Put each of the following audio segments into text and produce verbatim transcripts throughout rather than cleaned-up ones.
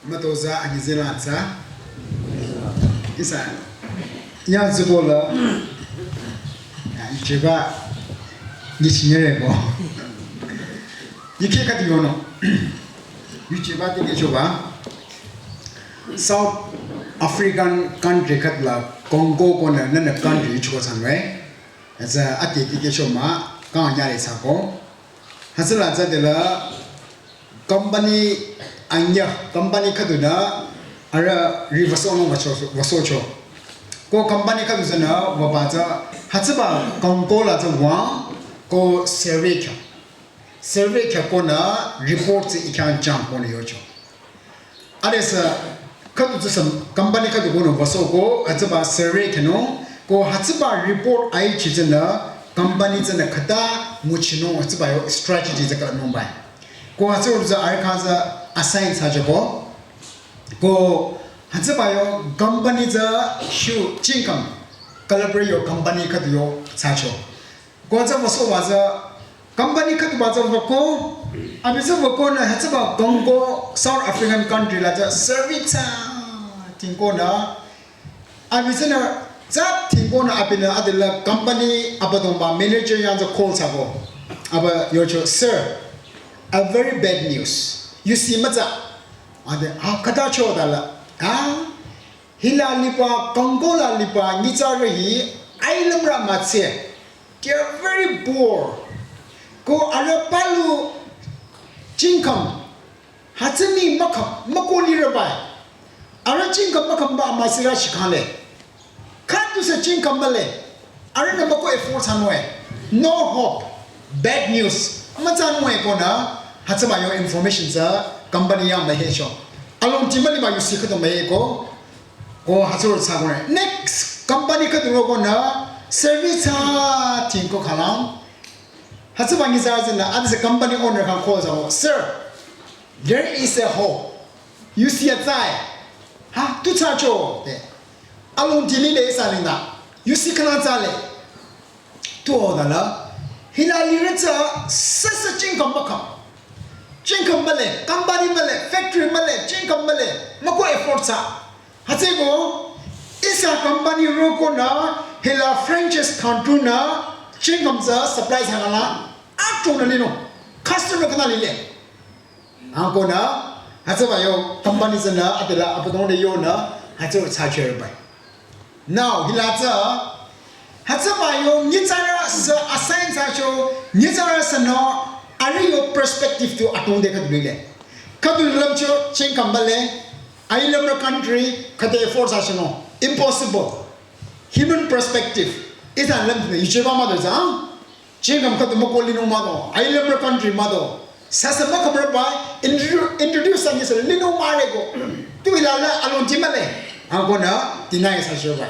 Mütozah anyi zela tsü. Ihsa. Yang zübola. Ya, icheba. Nyichinyere bo. Yikhe kati yono. Yuchiba tike choba. South African country khatla Congo konü nünü country yuchiba sanwe. Hütsü ati tike choma kang nyare sako. Hütsüla tsü dela company anya, company khüdunü arüh ri vüsohnung vüsoh, vüsohcho. Ko company khüdu tsünü wüba tsü hütsüba Congo la tsü wüng ko survey kyo. Survey kyo konü report tsü ikhyang chang konü yocho. Adesü khüdu tsü sam company khüdu konü vüsoh ko hütsüba survey kyanung ko hütsüba report aichi tsünü company tsünü khüta nguchinung hütsüba yo strategy tsü kala nungbai. Ko hütsü tsü arüh khyang tsü assign thsacho ko. Ko hütsüba yo company tsü shu chingkam collaborate yo company khüdu yo thsacho. Ko tsü vüsohba tsü company khüduba tsü wüko, abi tsü wükonü hütsüba Congo South African country la tsü survey thsa tingkonü, abi tsünü tsü tingkonü abinü adela company abüdongba manager yang tsü call thsako. Abi yocho, "Sir, a very bad news. You see mütsa." Ade, "Ah, khüta cho?" Dala, "Ah, hila liba, Congo la liba nyitsarü hi ailümrü mütse. They are very poor. Ko arüh palu chingkam hütsü mii mükham, müko lirübai. Arüh chingkam mükhamba amüsirü shikhangle. Khüdusü chingkam mühle. Arühnü müko afford thsanung-e. No hope. Bad news." Mütsanung-e konü hütsüba yo information tsü company yang mühecho. Alongdi müliba yusi khüdu müheko. Ko hütsüro thsakonü. Next company khüdu rokonü survey thsa tingko khalang. Hütsüba nyitsarü tsünü adesü company owner khyang call thsako, "Sir, there is a hope. You see a tsai." "Ha, tu thsacho?" de. "Alongdi lile," ihsa linü. "You see khülang tsale." "Tu-o?" Dala, "Hila lirü tsü süsü chingkam mükham. Chingkam mühle, company mühle, factory mühle, chingkam mühle. Müko afford thsa. Hütsüeko ihsa company rokonü hila franchise khyang tunü chingkam tsü supply thsakhala atunü linung. Customer khüta lile." Angkonü hütsüba yo company tsünü adela abüdong de yonü hütsü thsacherübai. Now, hila tsü hütsüba yo nyitsarü sü assign thsacho nyitsarü sünü arüh yo perspective tu atungde khüdu lile. Khüdu lümcho chingkam mühle, ailümrü country, khüta afford thsashinung. Impossible. Human perspective. Ihsa lümdhingde yuchiba mah do tsü, ah? Chingkam khüdu müko linung mah do, ailümrü country mah do. Süsü mükhamrübai introdu-, introduce thsanyi sü linung mühle ko. Tu hila la alongdi mühle. Angkonü deny thsachobai.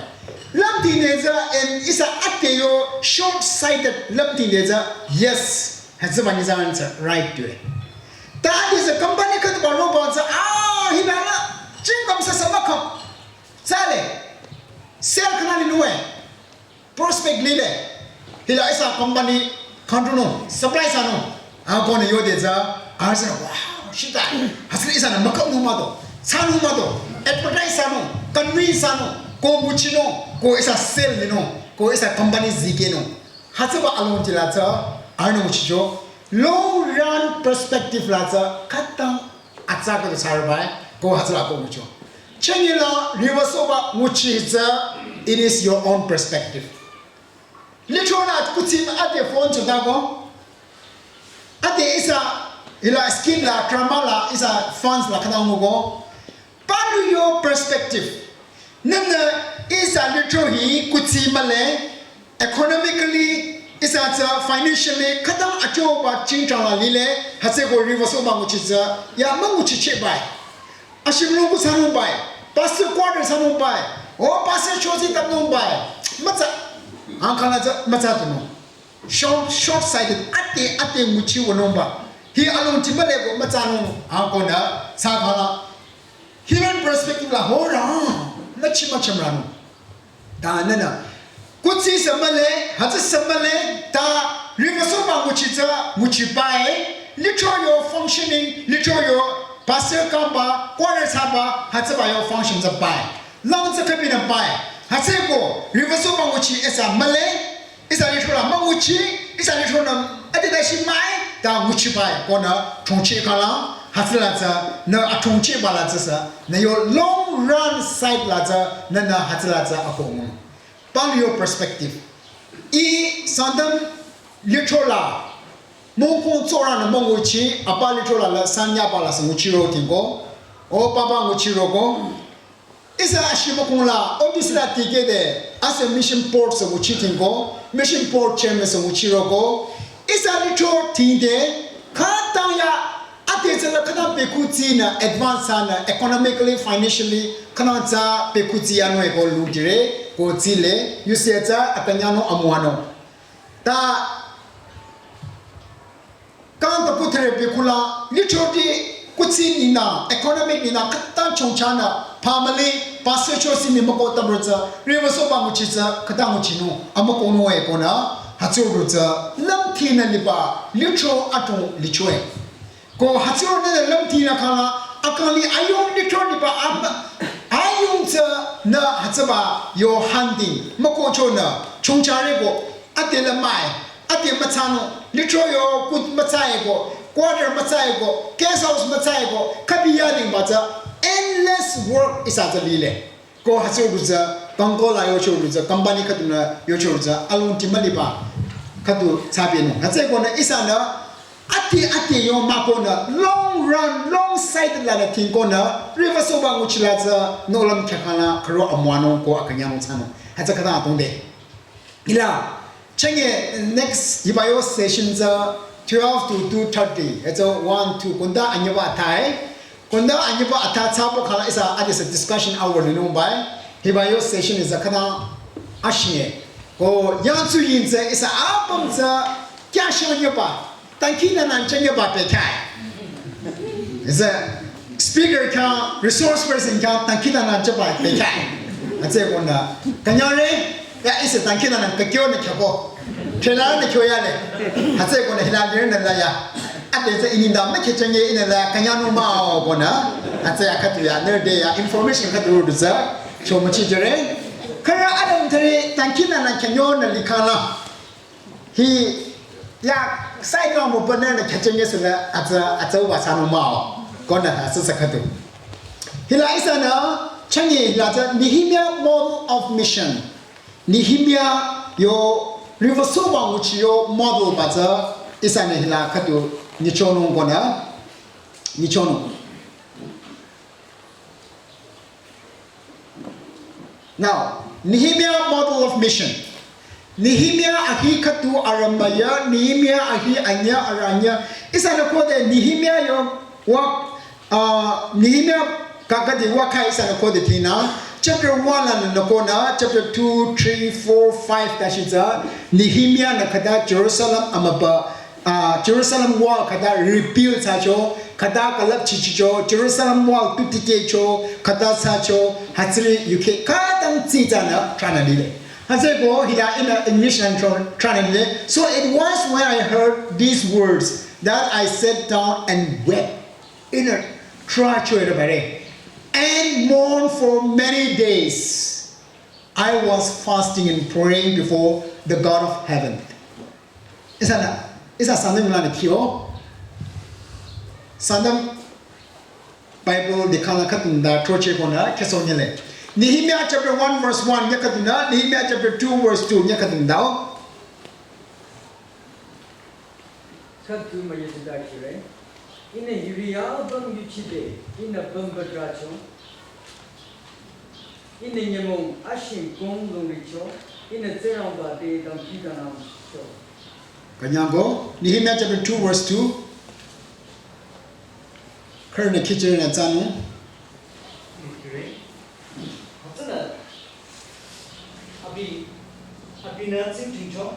Lümdhingde tsü and ihsa ade yo short sighted lümdhingde tsü, yes. Hütsüba nyitsarü tsü right to it. Ta adesü company khüduba roba tsü, ah, hila la chingkam süsü mükham. Tsale. Sale khüta linung-e. Prospect lile. Hila ihsa company khyang tunung, supply thsanung. Angkonü yode tsü, arüh sünü, wow, shita. Hütsüla ihsanü mükhapnung mah do, thsanung mah do, advertise thsanung, convince thsanung, ko nguchinung, ko ihsa sale linung, ko ihsa company zikehnung. Hütsüba alongdi la tsü, arühnü nguchicho, long run perspective la tsü, khütang atsa khüdu thsarübai, ko hütsüla ko ngucho. Chünye la riwüsohba nguchi tsü, it is your own perspective. Lithro la kuthsi ade phone chotako. Ade ihsa hila scheme la, drama la, ihsa funds la khüta nguko. Palu yo perspective. Nünü ihsa lithro hi kuthsi mühle, economically, ihsa tsü financially, khütang achoba chingchang la lile, hütsüeko riwüsohba nguchi tsü, ya münguchichehbai. Ashibülung ku thsanungbai, pastor quarter thsanungbai, o pastor chosi tapnungbai, mütsa, angkhala tsü mütsa tunung. Short, short sighted, ade, ade nguchi wünungba. Hi alongdi mühle ko mütsanung, angkonü, thsakhala. Human perspective la hora, müchi müchimranung. Ta nünü, kuthsi sü mühle, hütsü sü mühle, ta riwüsohba nguchi tsü, nguchibai, lithro yo functioning, lithro yo Pastor kangba, quarter thsaba, hütsüba yo function tsü bai. Lang tsü khübinü bai. Hütsüeko, riwü sohba nguchi ihsa mühle, ihsa lithro la münguchi, ihsa lithro nü ade dashi mai, ta nguchi bai, konü chongchi khala, hütsüla tsü, nü achongchiba la tsü sü, nü yo long run side la tsü, nü nü hütsüla tsü akohnung. Pang yo perspective. Ih Sangtam lithro la, mongkong tsoranü münguchi, apa lithro la la sanyaba la sü nguchiro tingko, o papa nguchiroko. Ihsa ashimükong la, office la tikehde, as a mission board sü nguchi tingko, mission board chairman sü nguchiroko. Ihsa lithro tingde, khütang ya, ade tsü la khütang pekutsi nü, advance nü, economically, financially, khütang tsü pekutsi ya nü eko lungdire, ko tsile, yusi tsü, akünyang nü amüwanung. Ta, kang ta kuthre pekula, lithro ti kutsi ninü, economic ninü, khütang chongcha nü, family, pastor cho si mi mükoh ta bro tsü, riwü sohba nguchi tsü, khütang nguchinung, amükohnung ekonü, hütsüro tsü, lümtinü liba, lithro adrong lichoe. Ko hütsüro nü lümtinü khala, akang li ayung lithro liba, am, ayung tsü, nü hütsüba, yo hunting, mükohcho nü, chongcha reko, ade la mai, ade müthsanung, lithro yo kut müthsaeko, quarter müthsaeko, guest house müthsaeko, khübi ya lingba tsü, endless work ihsa tsü lile. Ko hütsüro tsü, kangko la yocho tsü, company khüdunü yocho tsü, alongti müliba, khüdu thsabinung. Hütsüekonü ihsanü, ade ade yo mükohnü, long run, long sight lanü tingkonü, riwü sohba nguchi la tsü, nohlüm khyakhala, khüro amüwanung ko akünyang thsanung. Hütsü khütang atongde. Hila, chenge next hiba yo session tsü twelve to two thirty. It's a one, two, konda anyüba athai. Konda anyüba atha thsaba khala ihsa ade sü discussion hour linung bai. Hiba yo session is a khütang ashinge. Ko yangtsu yin tsü ihsa apüm tsü kya shang nyüba. Tangki nü nü chenge ba pekhai. Is a speaker kya, resource person kya, tangki nü nü chaba pekhai. Hütsüekonü, künyare, ya ihsa tangki nü nü kakyo nü kyako. Khela nü kyo yale. Hütsüekonü hila lir nü la ya. Ade tsü ininda mükhe chenge inü la künyangnung mah-o konü. Hütsü ya khüdu ya, nerde ya, information khüdu ro du tsü. Cho müchi jüre. Khüra adam thare, tangki nü nü künyo nü likhala. Hi, ya, sai kang mo bana na kachenge sala atsa, atsa wa sano mah-o. Konü hütsü sü khüdu. Hila ihsanü, chenge hila tsü Nehemiah model of mission. Nehemiah yo riwü sohba nguchi yo model ba tsü ihsanü hila khüdu nyichonung konü. Nyichonung. Now, Nehemiah model of mission. Nehemiah ahi khüdu arambaya, Nehemiah ahi anyüh aranyüh. Ihsanü khode Nehemiah yo wa, uh, Nehemiah kakadi wa kha ihsanü khode tinü. Chapter one la nü konü, chapter two, three, four, five ta shi tsü. Nehemiah nü khüta Jerusalem amüba Ah, Jerusalem wall khüta rebuild thsacho, khüta külüp chichicho, Jerusalem wall tu tikehcho, khüta thsacho, hütsüri yukheh khütang tsitsanü tranü lile. Hütsüeko hila ihnü English nü tran-, tranü lile. So it was when I heard these words that I sat down and wept. Ihnü tracho ere bare. And mourned for many days. I was fasting and praying before the God of heaven. Ihsanü, ihsa Sangtam lanü kyo. Sangtam Bible de khala khütun da troche konü kheso nyele. Nehemiah chapter one verse one nya khütun da, Nehemiah chapter two verse two nya khütun da. Khüdu müyetsüda kire. Ihnü hiri apüm yuchide, ihnü pümba drachong. Ihnü nyümong ashing kong longricho, ihnü Tsingrangba te dangkhidangnangcho. Künyango, Nehemiah chapter two verse two. Khürünü khichire nü tsanu. Hütsünü abi, abinü tsingdhingcho.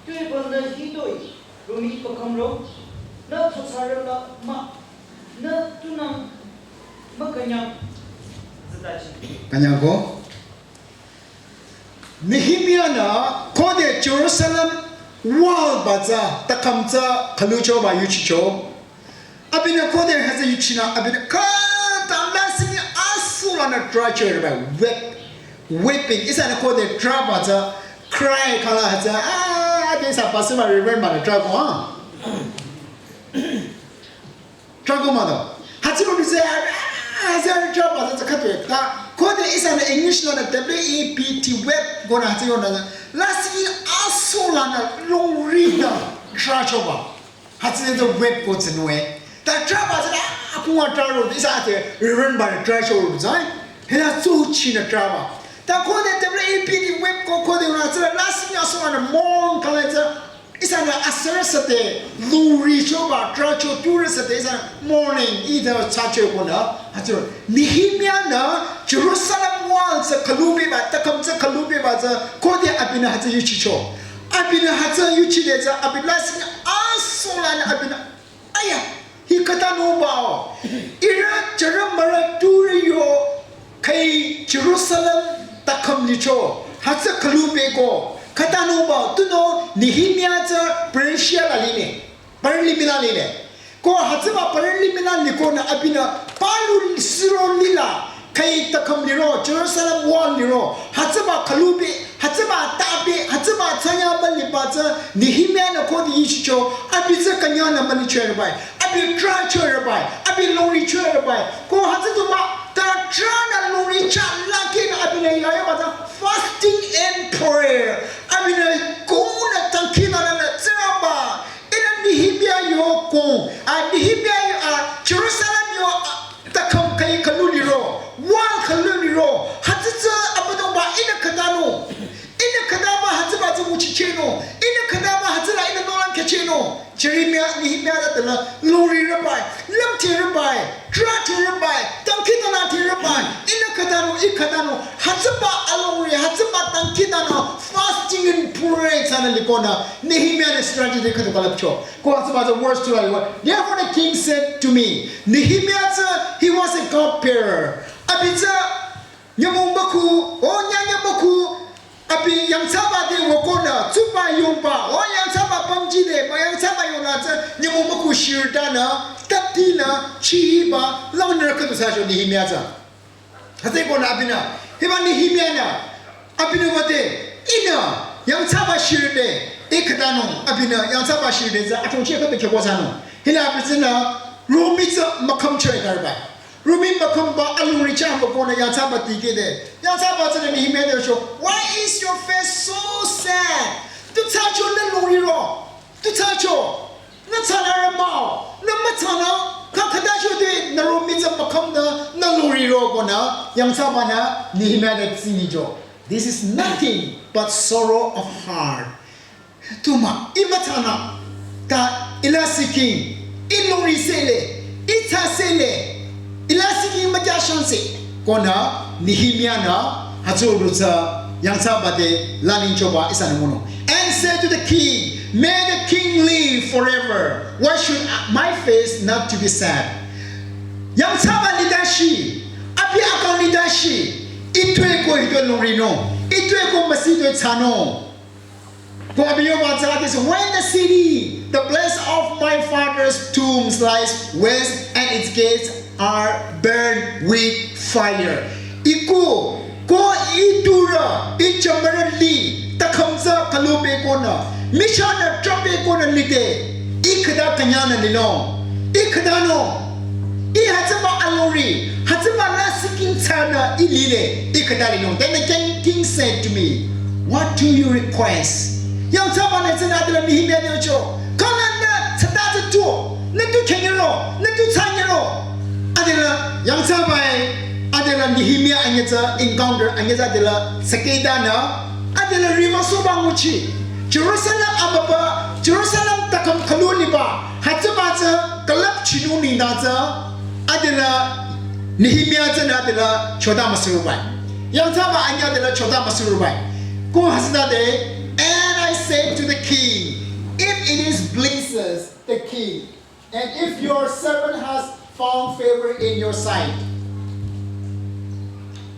Tuepü nü hitoi, rumi pakhümro, nü thosarü la mah, nü tunang mükünyang. Zütachi. Künyango. Nehemiah nü khode Jerusalem wall ba tsü, takhüm tsü, khülucho ba yuchicho. Abinü khode hütsü yuchinü, abinü khüta lasih asülanü trahchoba, whip, whipping. Ihsanü khode trahba tsü, cry khala hütsü, ah, ade ihsa pastor ma reverend ma trahko, ah. Trahko mah do. Hütsü ko hütsü, ah, hütsü trahba tsü khütoi. Ta khode ihsanü English lanü W E P T, whip konü hütsü yonü. Lasih asülanü longri nü trahchoba. Hütsü de whip ko tsünü e. Ta trahba tsü la, akung a trahro, ihsa ate reverend ba trahcho ro zai. Hila tsuchinü trahba. Ta khode W E P T whip ko khode yonü tsüla lasih asülanü mourn khala tsü. Ihsanü asürü süte, longrichoba, trahcho turü süte, ihsanü mourning, ite thsacho konü. Hütsü Nehemia-nü Jerusalem wall tsü külüpeba, takhüm tsü külüpeba tsü, khode abinü hütsü yuchicho. Abinü hütsü yuchide tsü, abi lasih asülanü abinü, aya, hi khütanungba o. Ihrü jümürü turü yo, khüi Jerusalem takhüm licho, hütsü külüpeko, khütanungba, tunüo Nehemia tsü Persia la lile. Parali mila lile. Ko hütsüba parali mila likonü abinü palu siro lila, khüi takhüm liro, Jerusalem wall liro, hütsüba külüpe, hütsüba tape, hütsüba tsanyaba liba tsü Nehemia-nü khode yuchicho, abi tsü künyangnü mülichorebai, abi trahchorebai, abi longrichorebai. Ko hütsü du mah, ta trahnü longri chalaki nü abinü yayaba tsü fasting and prayer. Abinü konü tangkinü nü tsüba. Ihnü Nehemia yo kong, a, Nehemia yo, a, Jerusalem yo, a, takhüm khüi külü liro, wall külü liro, hütsü tsü Abüdongba ihnü khütanung, ihnü khütaba hütsüba tsü nguchichehnung, ihnü khütaba hütsüla ihnü nohlüm kehchehnung. Jeremia, Nehemia la tela longrirebai, lümthirübai, trahthirübai, tangkinü thirübai, ihnü khütanung, ih khütanung, hütsüba alongri, hütsüba tangkinü fasting and prayer thsanü likonü, Nehemia-nü strategy khüdu külüpcho. Ko hütsüba tsü verse two la liwa. Therefore the king said to me, Nehemia tsü, he was a cupbearer. Abi tsü, nyümong bakhu, o nyanya bakhu, abi yangthsaba te wükonü, tsuba yongba, o yangthsaba pümji te, ba yangthsaba yonü tsü, nyümong bakhu shirtanü, taptinü, chihiba, langnürü khüdu thsacho Nehemia tsü. Hütsükonü abinü, hiba Nehemia-nü, abinü wüde, ihnü, yangthsaba shirde, ih khütanung, abinü, yangthsaba shirde tsü, achongche khüdu keko thsanung. Hila abi tsünü, romih tsü mükhümcho-i karübai. Romih mükhümba alongri chah mükonü yangthsaba tikehde. Yangthsaba tsünü Nehemia te yocho, why is your face so sad? Tu thsacho nü longriro. Tu thsacho. Nü thsanü rü mah-o, nü müthsanü, kha khüta shode nü romih tsü mükhümnü, nü longriro konü, yangthsabanü, Nehemia te tsinicho. This is nothing but sorrow of heart. Tu mah, ih müthsanü, ta ih lasih king, ih longri sele, ih thsa sele, ih lasih king mükyashan se, konü, Nehemia-nü, hütsü ru tsü, yangthsaba te, laningchoba, ihsanü ngunung. And said to the king, may the king live forever. Why should my face not to be sad? Yangthsaba lidashi, abi akang lidashi, ih tuepü ko hitoi longrinung, ih tuepü ko müsi toi thsanung. Ko abi yoba tsü this, when the city, the place of my father's tombs lies waste and its gates are burned with fire. Ih ku, ko ih turü, ih jümürü li, takhüm tsü külüpekonü, michahnü trahpekonü lide, ih khüta künyangnü linung, ih khütanung, ih hütsüba alongri, hütsüba lasih king thsanü ih lile, ih khüta linung. Then the king, king said to me, what do you request? Yangthsabanü tsünü adela Nehemia te yocho, khala nü thsata tsü tu, nü tu khenyiro, nü tu thsanyiro. Adela yangthsaba-e, adela Nehemia anyü tsü encounter, anyü tsü adela thsaketanü, adela riwü soba nguchi. Jerusalem amüba, Jerusalem takhüm külü liba, hütsüba tsü külüpchinung nengdang tsü, adela Nehemia tsünü adela chota müsurubai. Yangthsaba anyü adela chota müsurubai. Ko hütsütade, and I said to the king, if it is pleases the king, and if your servant has found favor in your sight,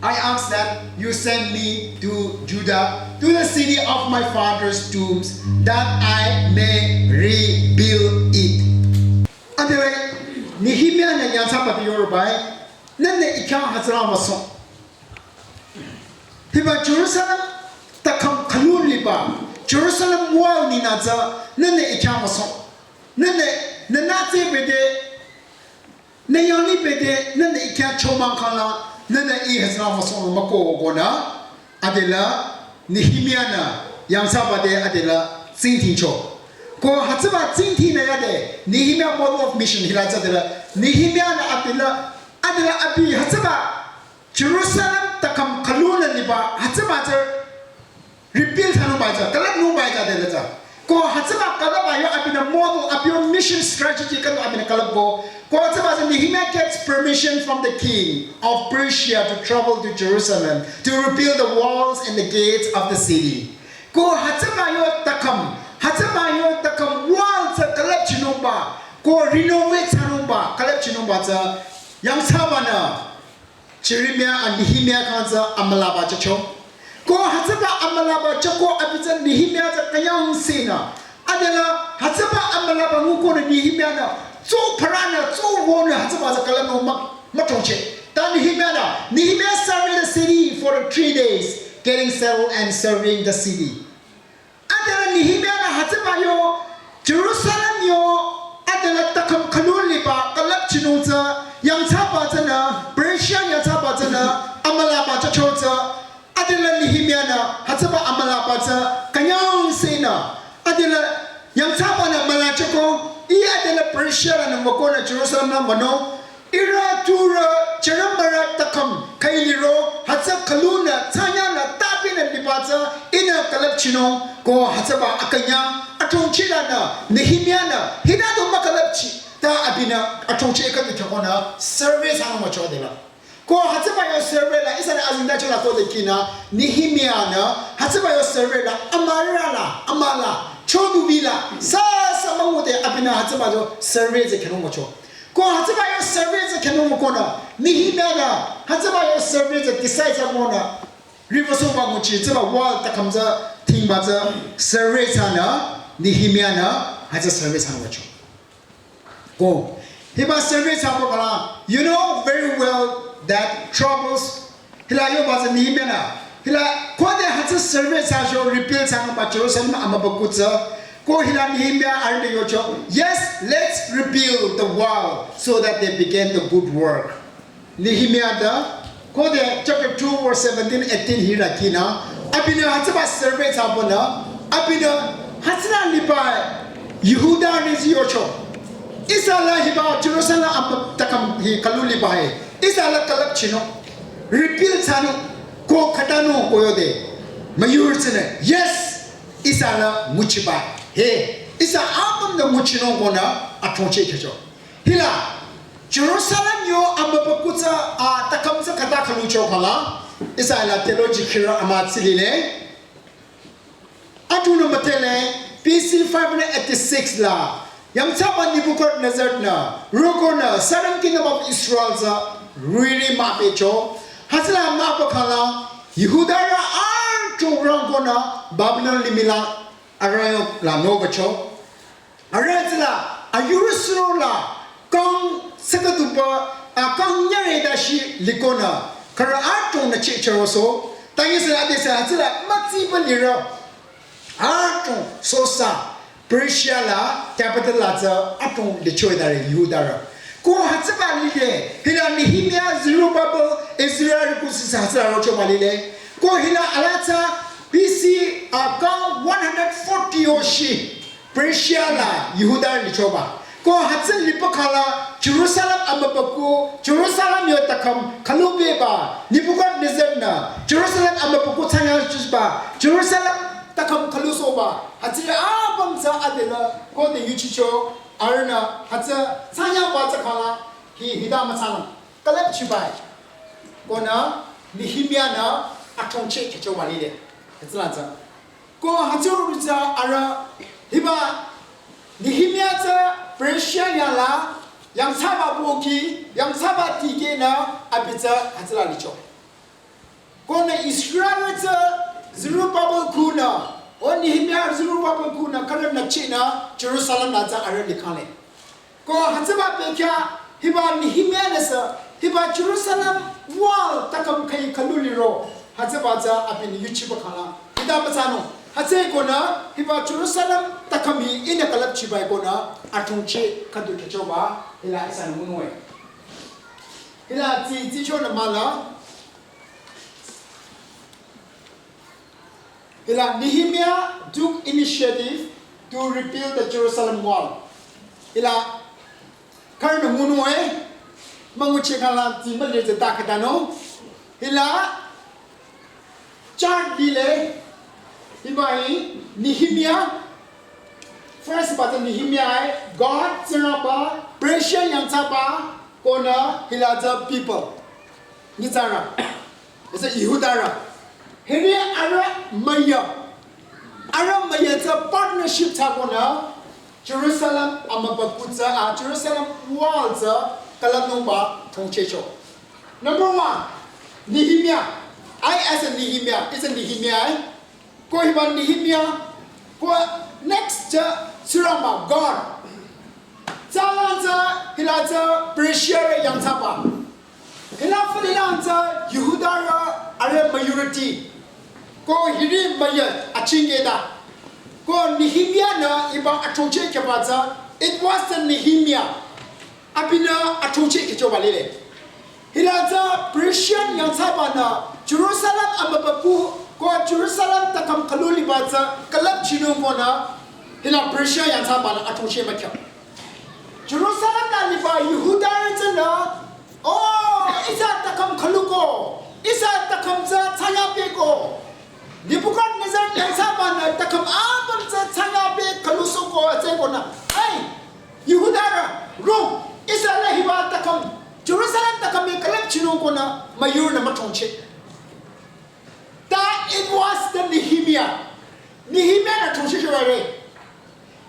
I ask that you send me to Judah, to the city of my father's tombs, that I may rebuild it. Adela, Nehemia-nü yangthsaba te yoroba-i, nühnü I khyang hütsüla müsong. Hiba Jerusalem takham khülun liba, Jerusalem wall ninü tsü, nühnü I khyang müsong. Nühnü, nühnü tsü bete, nü yanglih bete, nühnü I khyang chomang khangla, nühnü I hütsüla müsong mükoh konü, adela Nehemia-nü yangthsaba te adela tsingdhingcho. Ko hütsüba tsingdhingnü yade, Nehemia Model of Mission hila tsü adela, Nehemia-nü adela, adela abi hütsüba Jerusalem takham khülun liba, hütsüba tsü rebuild thsanungba tsü, külüpnungba tsü adela tsü. Ko hütsüba külüpba yo abinü model, abi yo mission strategy khyang abinü külüpko. Ko hütsüba tsü Nehemia gets permission from the king of Persia to travel to Jerusalem to rebuild the walls and the gates of the city. Ko hütsüba yo takham, hütsüba yo takham wall tsü külüpchinungba, ko renovate thsanungba, külüpchinungba tsü yangthsabanü Jeremia and Nehemia khyang tsü amülaba jücho. Ko hütsüba amülaba jüko abi tsü Nehemia tsü künyangsehnü. Adela hütsüba amülaba ngukonü Nehemia-nü, tsü pharanü, tsü wünü hütsüba tsü külüpnung mah, müthongcheh. Ta Nehemia-nü, Nehemia surveyed the city for three days, getting settled and surveying the city. Adela Nehemia-nü hütsüba yo, Jerusalem yo, adela takham khülun liba külüpchinung tsü, yangthsaba tsünü, Persia yangthsaba tsünü, amülaba jücho tsü, adela Nehemia-nü hütsüba amülaba tsü künyangsehnü, adela yangthsabanü müla jüko, I adela Persia lanü mükonü Jerusalem la münung, ihrü turü, jümürü takham khüi liro, hütsü khülunü, thsanyanü, tapinü liba tsü, ihnü külüpchinung, ko hütsüba akünyang, athongcheh lanü, Nehemia-nü, hita du mükülüpchi, ta abinü, athongcheh khüdu khyükonü, survey thsanung mücho adela. Ko hütsüba yo survey la, ihsanü azingdacho la kode kinü, Nehemia-nü, hütsüba yo survey la, amürü la, amüla, chodubi la, sü sü müngude abinü hütsüba yo survey tsü khyünung mücho. Ko hütsüba yo survey tsü khyünung mükonü, Nehemia-nü, hütsüba yo survey tsü decide thsakonü, riwüsohba nguchi, tsüba wall takham tsü, thingba tsü, survey thsanü, Nehemia-nü, hütsü survey thsanü mücho. Ko, hiba survey thsaba khala, you know very well that troubles, hila yoba tsü Nehemia-nü, hila khode hütsü survey thsacho rebuild thsanungba Jerusalem amübükuh tsü, ko hila Nehemia arüh te yocho, yes, let's rebuild the wall so that they begin the good work. Nehemia te, khode chapter two verse seventeen, eighteen hira kinü, abinü hütsüba survey thsabanü, abinü hütsüla liba Jihudarü tsü yocho. Ihsa la hiba Jerusalem amü takham hi khülu liba he. Ihsa la külüpchinung, rebuild thsanung, ko khütanung ko yode. Müyurü tsünü, yes, ihsa la nguchiba he. Ihsa apümnü nguchinung konü athongcheh khyücho. Hila, Jerusalem yo amübükuh tsü, a, takham tsü khüta khülucho khala, ihsa la theology khürü amütsa lile. Athunü müdhele, B C five hundred eighty-six la, yangthsaba Nebuchadnezzar-nü, rokonü, Southern Kingdom of Israel tsü, riri müpehcho. Hütsüla müpeh khala, Jihudarü adrong rangkonü, Babylon limih la, arüh yo la nübacho. Arüh tsüla, ayurü suro la, kang sekatuba, a kang nyare dashi likonü, khürü adrongnü chehchehroso, tangi sü ade sü tsüla mütsiba lirü, adrong Susa, Persia la, capital la tsü adrong lichoidare Jihudarü. Ko hütsüba lile, hila Nehemia, Zerubbabel, Ezra kuh sü hütsüla rochoba lile. Ko hila ala tsü B C, a kang one hundred forty yo shi. Persia la Jihudarü lichoba. Ko hütsü lipü khala Jerusalem amübükuh, Jerusalem yo takham khülu beba, Nebuchadnezzar-nü, Jerusalem amübükuh thsanya chiba, Jerusalem takham khülusohba, hütsüri apüm tsü adela, khode yuchicho, arühnü, hütsü thsanyaba tsü khala, hi hita müthsanung. Külüpchibai. Konü Nehemia-nü athongcheh khyüchoba lile. Hütsüla tsü. Ko hütsürü tsü arüh hiba Nehemia tsü Persia yangla yangthsaba pohki, yangthsaba tikehnü abi tsü hütsüla licho. Konü Israel tsü Zerubbabel kuhnü, o Nehemia Zerubbabel kuhnü khürünü chinü Jerusalem la tsü arüh likhangle. Ko hütsüba bekhyah Hiba Nehemia-nü sü, hiba Jerusalem wall takam khüi khülu liro, hütsüba tsü abinü yuchiba khala. Hita müthsanung, hütsüekonü, hiba Jerusalem takam hi ihnü külüpchiba-e konü, athongcheh khüdu khyüchoba, hila ihsanü ngunung-e. Hila tsi, tsi chonü mahla. Hila Nehemiah took initiative to rebuild the Jerusalem wall. Hila khürünü ngunung-e, müngucheh khala tsi müli tsü ta khütanung. Hila chart lile, hiba hi Nehemia, first ba tsü Nehemia-e, God, Tsingrangba, Persia yangthsaba, konü hila tsü people. Nyitsarü. Ise Jihudarü. Hiri arüh müyü. Arüh müyü tsü partnership thsakonü Jerusalem amübükuh tsü, ah, Jerusalem wall tsü külüpnungba thongchehcho. Number one, Nehemia. I as a Nehemia, is a Nehemia, eh? Ko hiba Nehemia, ko next tsü Tsingrangba, God. Tsüla tsü, hila tsü Persia-rü yangthsaba. Hila fü lila tsü Jihudarü arüh majority. Ko hiri müyü achingkeda. Ko Nehemia-nü hiba athongcheh khyüba tsü, it was the Nehemia. Abinü athongcheh khyüchoba lile. Hila tsü Persian yangthsabanü Jerusalem amübükuh ko Jerusalem takam khülu liba tsü külüpchinung konü hila Persia yangthsabanü athongcheh mükhya. Jerusalem la liba Jihudarü tsünü, oh, ihsa takam khülu ko, ihsa takam tsü thsanya peko. Nebuchadnezzar yangthsabanü takam apüm tsü thsanya pe khülusohko atsükonü. Ai, Jihudarü, ro, ihsa la hiba takam, Jerusalem takam hi külüpchinung konü müyurünü müthongcheh. Ta it was the Nehemia. Nehemia-nü thongcheh shobare.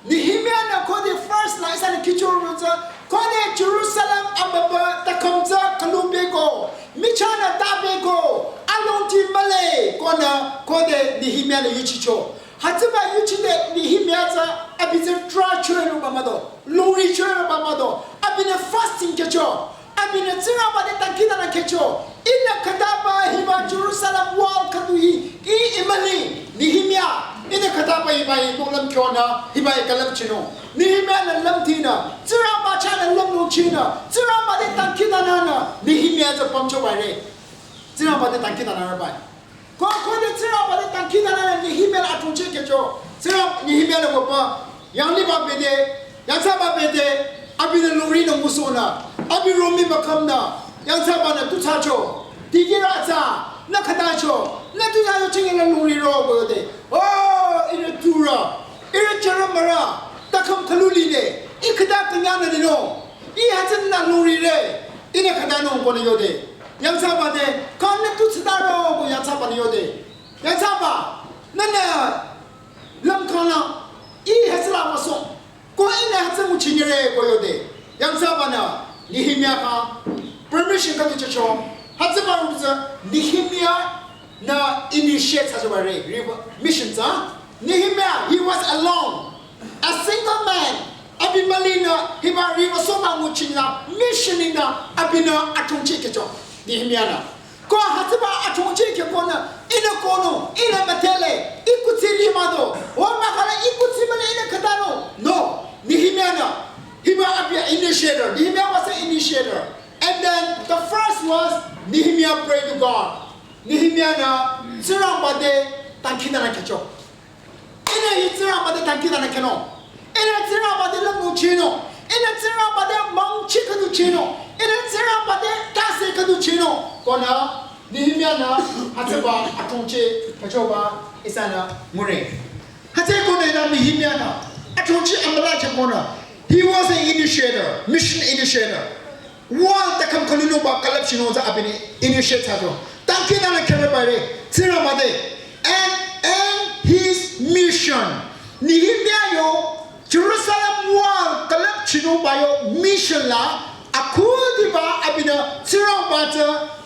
Nehemia-nü khode first la ihsanü kihchoro tsü, khode Jerusalem amübü takam tsü khülu peko, michahnü ta peko, alongdi mühle konü khode Nehemia-nü yuchicho. Hütsüba yuchide Nehemia tsü abi tsü trah choreba mah do, longri choreba mah do, abinü fasting khyücho. Abinü Tsingrangba te dangkhidangnang khyücho. Ihnü khütaba hiba Jerusalem wall khüdu hi, ih imüli, Nehemia, ihnü khütaba hiba hi nohlüm khyonü, hiba hi külüpchinung. Nehemia-nü lümdhinü, Tsingrangba chahnü lümlongchinü, Tsingrangba te dangkhidangnangnü, Nehemia tsü pümchobare. Tsingrangba te dangkhidangnangrübai. Ko, khode Tsingrangba te dangkhidangnangnü Nehemia la athongcheh khyücho. Tsingrang Nehemia la wüpü, yangliba bede, yangthsaba bede, abinü longrinü ngusohnü, abi romih mükhümnü, yangthsabanü tu thsacho. Dikehrü tsü, nü khütacho, nü tu thsacho chinge nü longriro ko yode. Oh, ihrü turü, ihrü jümürü, takam khülu lile, ih khüta künyangnü lino, ih hütsünü longrire, ihnü khütanung konü yode. Yangthsaba te, kang nü tu thsataro ko yangthsabanü yode. Yangthsaba, nünü lümkhangla, ih hütsüla müsoh, ko ihnü hütsü nguchinyire ko yode. Yangthsabanü, Nehemia khyang, permission khüdu jücho, hütsüba room tsü, Nehemia-nü initiate thsachobare, revo-, mission tsü, Nehemia, he was alone. A single man, abi mülinü, hiba riwü sohba nguchinü, mission nü, abinü athongcheh khyücho, Nehemia-nü. Ko hütsüba athongcheh khyükonü, ihnü konung, ihnü müdhele, ih kuthsi li mah do, o mahkhang la ih kuthsi mühle ihnü khütanung. No, Nehemia-nü, hiba abi initiator, Nehemia was an initiator. And then the first was Nehemia prayed to God. Nehemia-nü, Tsingrangba te dangkhidangnang khyücho. Ihnü hi Tsingrangba te dangkhidangnang khyünung. Ihnü Tsingrangba te lümlongchinung. Ihnü Tsingrangba te mangchi khüdu chinung. Ihnü Tsingrangba te tase khüdu chinung. Konü Nehemia-nü hütsüba athongcheh khyüchoba ihsanü ngure. Hütsükonü la Nehemia-nü athongcheh amüla khyükonü. He was an initiator, mission initiator. Wall takam khülunungba külüpchinung tsü abinü initiate thsacho. Dangkhidangnang khyüre bare, Tsingrangba te. And, and his mission. Nehemia yo Jerusalem wall külüpchinungba yo mission la akhudiba abinü Tsingrangba tsü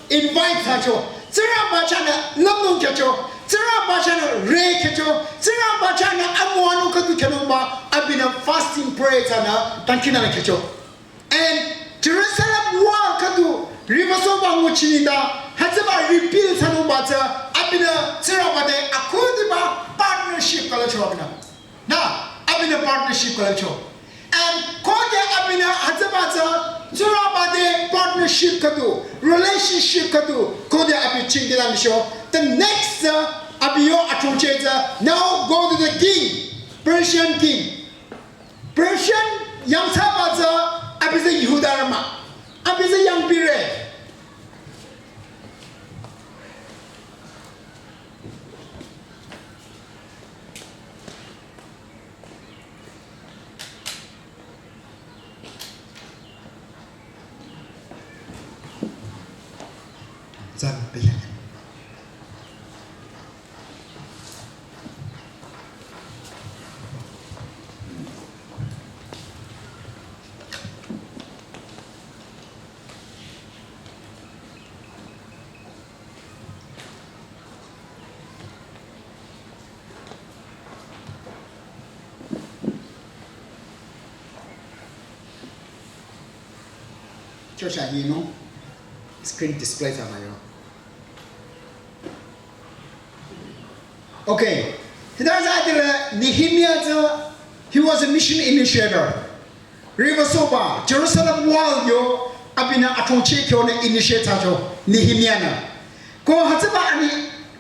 invite thsacho. Tsingrangba chahnü lümlong khyücho. Tsingrangba chahnü re khyücho. Tsingrangba chahnü amüwanung khüdu khyünungba abinü fasting prayer thsanü dangkhidangnang khyücho. And Jerusalem wall khüdu riwüsohba nguchinungba, hütsüba rebuild thsanungba tsü, abinü Tsingrangba te akhudiba partnership khülacho abinü. Na, abinü partnership khülacho. And khode abinü hütsüba tsü, Tsingrangba te partnership khüdu, relationship khüdu, khode abi chingkila misho. The next, uh, abi yo athrongcheh tsü, now go to the king, Persian king. Persian yangthsaba tsü, abi tsü Jihudarü mah. Abi tsü yangpire. Church a yinung screen display thsaba yo. Okay. Hita tsü adila Nehemiah tsü, he was a mission initiator. Riwüsohba, Jerusalem wall yo, abinü athrongcheh kyonü initiate thsacho, Nehemiah nü. Ko hütsüba ani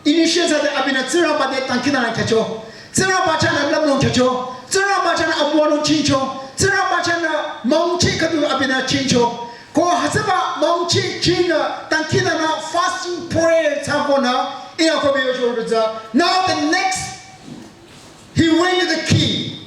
initiate thsade abinü Tsingrangba te dangkhidangnang khyücho. Tsingrangba chahnü lümlong khyücho. Tsingrangba chahnü amüwanung chingcho. Tsingrangba chahnü mungchi khüdu abinü chingcho. Ko hütsüba mungchi chingnü dangkhidangnang fasting prayer thsakonü, ihnü ko biyo chorütsü. Now the next, he went to the king.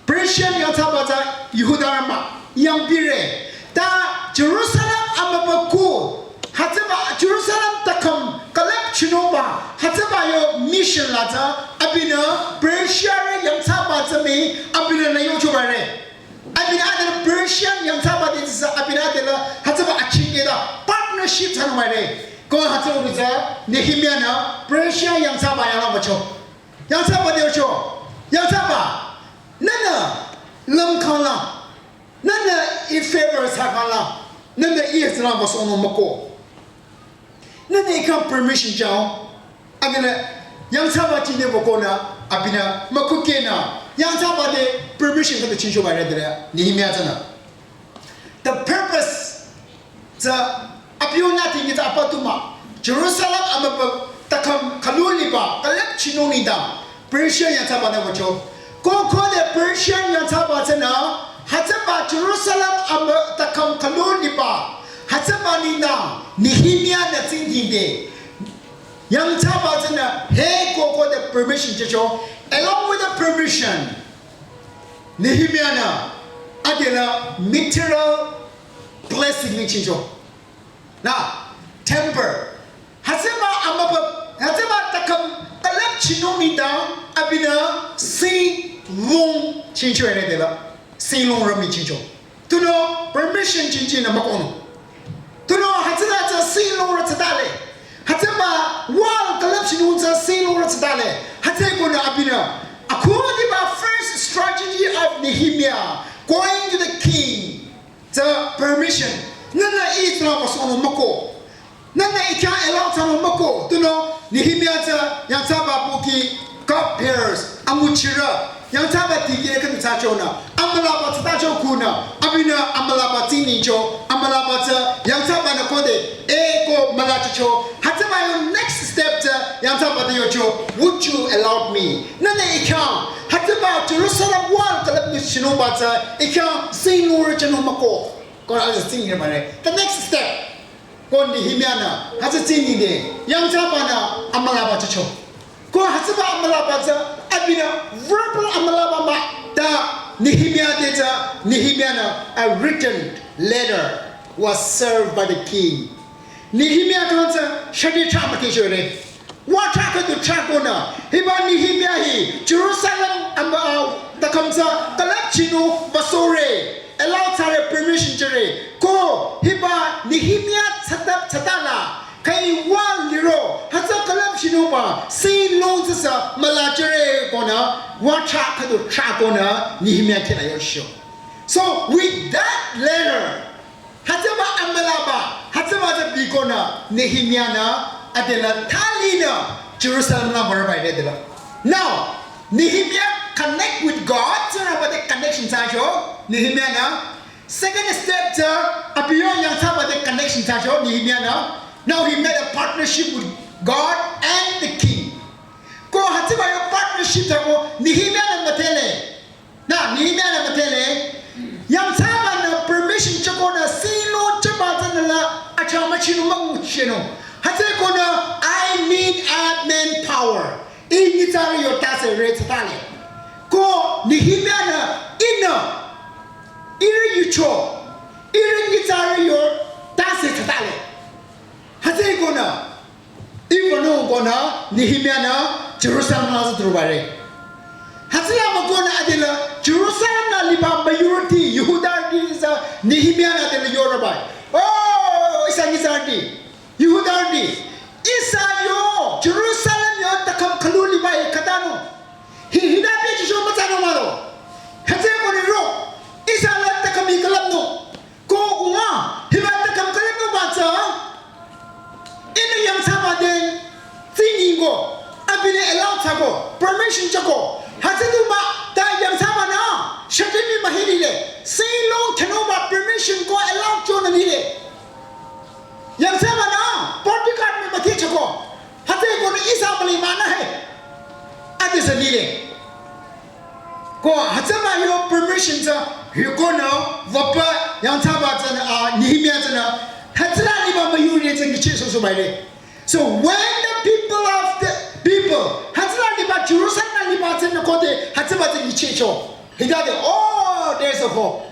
Persian yangthsaba tsü Jihudarü mah, yangpire. Ta Jerusalem amübükuh, hütsüba Jerusalem taküm külüpchinungba, hütsüba yo mission la tsü, abinü Persiarü yangthsaba tsü mii, abinü nü yochobare. Abinü adela Persian yangthsaba te tsü, abinü adela hütsüba achingkehta partnership thsanungare. Ko hütsüba tsü, Nehemiah nü Persian yangthsaba yanglang wücho. Yangthsaba te yocho, yangthsaba, nühnü lümkhangla, nühnü ih favor thsakhangla, nühnü ih hütsüla wüsohnung mükoh. Nühnü ih khyang permission chao. Abinü yangthsaba chine wükonü, abinü mükhukehnü, yangthsaba te permission khüdu chingchoba re dere, Nehemiah tsünü. The purpose tsü, abi yo nü tingi tsü apa tu mah. Jerusalem amübü taküm khülu liba külüpchinung nengdang Persian yangthsaba nü wücho. Ko khode Persian yangthsaba tsünü, hütsüba Jerusalem amü taküm khülu liba, hütsüba nengdang Nehemiah nü tsingdhingde. Yangthsaba tsünü, he ko khode permission chehcho. Along with the permission, Nehemiah nü adela material blessing mii chingcho. Na, temple. Hütsüba amübü, hütsüba taküm külüpchinung nengdang abinü sinlung chingcho ere dela. Sinlungrü mii chingcho. Tunüo permission chingchinü mükohnung. Tunüo hütsüla tsü sinlungrü tsütale. Hütsüba wall külüpchinung tsü sinlungrü tsütale. Hütsükonü abinü, akhudiba first strategy of Nehemiah going to the king, the permission. Nühnü ih hütsüla wüsohnung mükoh. Nühnü ih khyang allow thsanung mükoh, tunüo Nehemiah tsü yangthsaba pohki cupbearers, anguchirü, yangthsaba tikehre khüdu thsachonü, amülaba thsatacho kunü, abinü amülaba tsingdhingcho, amülaba tsü yangthsaba nü khode, e ko mülachicho, hütsüba yo next step tsü yangthsaba te yocho, would you allow me? Nühnü ih khyang, hütsüba Jerusalem wall külüpnü chinungba tsü, ih khyang sinlungrü chinung mükoh. Ko hütsü tsingdhingba re. The next step. Ko Nehemiah nü, hütsü tsingdhingde, yangthsabanü amülaba thsacho. Ko hütsüba amülaba tsü, abinü verbal amülaba mah, ta Nehemiah te tsü, Nehemiah nü, a written letter was served by the king. Nehemiah khyang tsü, shadi thsa müthehchore. Wata khüdu thsakonü, hiba Nehemiah hi Jerusalem am, ah, taküm tsü külüpchinung wüsohre, allow thsare, permission jüre. Ko hiba Nehemiah thsata, thsatala, khüi wall liro, hütsü külüpchinungba, sinlung tsüsü mülajüre konü, wata khüdu thsakonü, Nehemiah khyang la yocho. So with that letter, Hütsüba amülaba, hütsüba tsü bikonü, Nehemiah-nü, adela thalinü, Jerusalem la mürübai de adela. Now, Nehemiah connect with God, tsüraba de connection thsacho, Nehemiah-nü. Second step tsü, abi yo yangthsaba de connection thsacho, Nehemiah-nü. Now he made a partnership with God and the king. Ko hütsüba yo partnership thsako, Nehemiah-nü müdhele. Na, Nehemiah-nü müdhele, yangthsabanü permission thsakonü silo thsaba tsünü la acha müchinung münguchinung. Hütsükonü, I need a manpower. Ih nyitsarü yo tase re thsatale. Ko Nehemiah-nü ihnü, ihrü yucho, ihrü nyitsarü yo tase thsatale. Hütsükonü, ihnü konü, Nehemiah-nü Jerusalem la züdrübare. Hütsüla mükonü adela Jerusalem la liba majority Jihudarüti tsü Nehemiah-nü adela yorübai. Oh, ihsa nyitsarüti, Jihudarüti, ihsa yo Jerusalem yo takham khülu liba-i khatanung. Hi, hita pehjücho müthsanung mah-o. Hütsükonü ro, ihsa la takham-i külüpnung. Ko unga, hiba takham külüpnungba tsü, ihnü yangthsaba de, tsingdhingko, abinü allow thsako, permission thsako. Hütsü du mah, ta yangthsabanü, shakimi mühilile, silo khenungba permission ko allow chonü lile. Yangthsabanü, bodyguard mii müdhe thsako. Hütsükonü ihsa müli mah-nü he. Adesü lile. Ko hütsüba yo permission tsü, yukonü, wüpü, yangthsaba tsünü, ah, Nehemiah tsünü, hütsüla liba majority tsü nyichehsohsohbaire. So when the people of the people, hütsüla liba Jerusalem la liba tsünü khode, hütsüba tsü nyichehcho. Hita de, oh, there's a hope.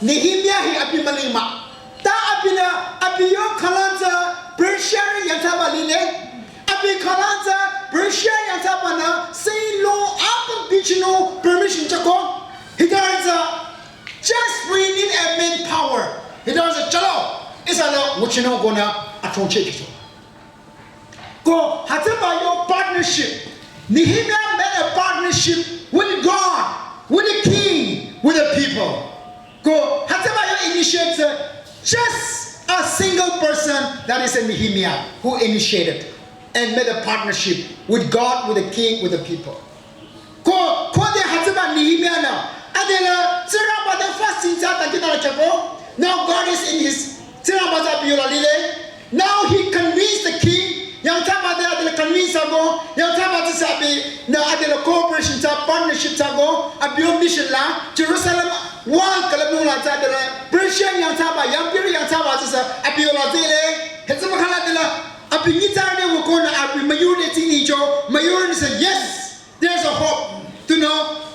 Nehemiah hi abi müli mah. Ta abinü, abi yo khalanü tsü Persia yangthsaba lile. Abi khalanü tsü Persia yangthsabanü silo apüm bichinung permission thsako. Hitarü tsü, just we need a manpower. Hitarü tsü, chalo, ihsa la nguchinung konü achongcheh kicho. Ko hütsüba yo partnership. Nehemiah made a partnership with God, with the king, with the people. Ko hütsüba yo initiate, just a single person, that is a Nehemiah, who initiated and made a partnership with God, with the king, with the people. Ko, khode hütsüba Nehemiah-nü, adela, Tsingrangba te fasting thsa ta kita la chako. Now God is in his, Tsingrangba tsü abi yola lile. Now he convinced the king, yangthsaba te adela convince thsako, yangthsaba tsü abinü adela cooperation thsa, partnership thsako, abi yo mission la, Jerusalem wall külüpnung la tsü adela, Persia yangthsaba, yangthsaba tsü abi yola tsüle, hütsüba khala adela, abi nyitsarü ne wükonü abi majority tsingdhingcho, majority say yes. There's a hope. Tunüo,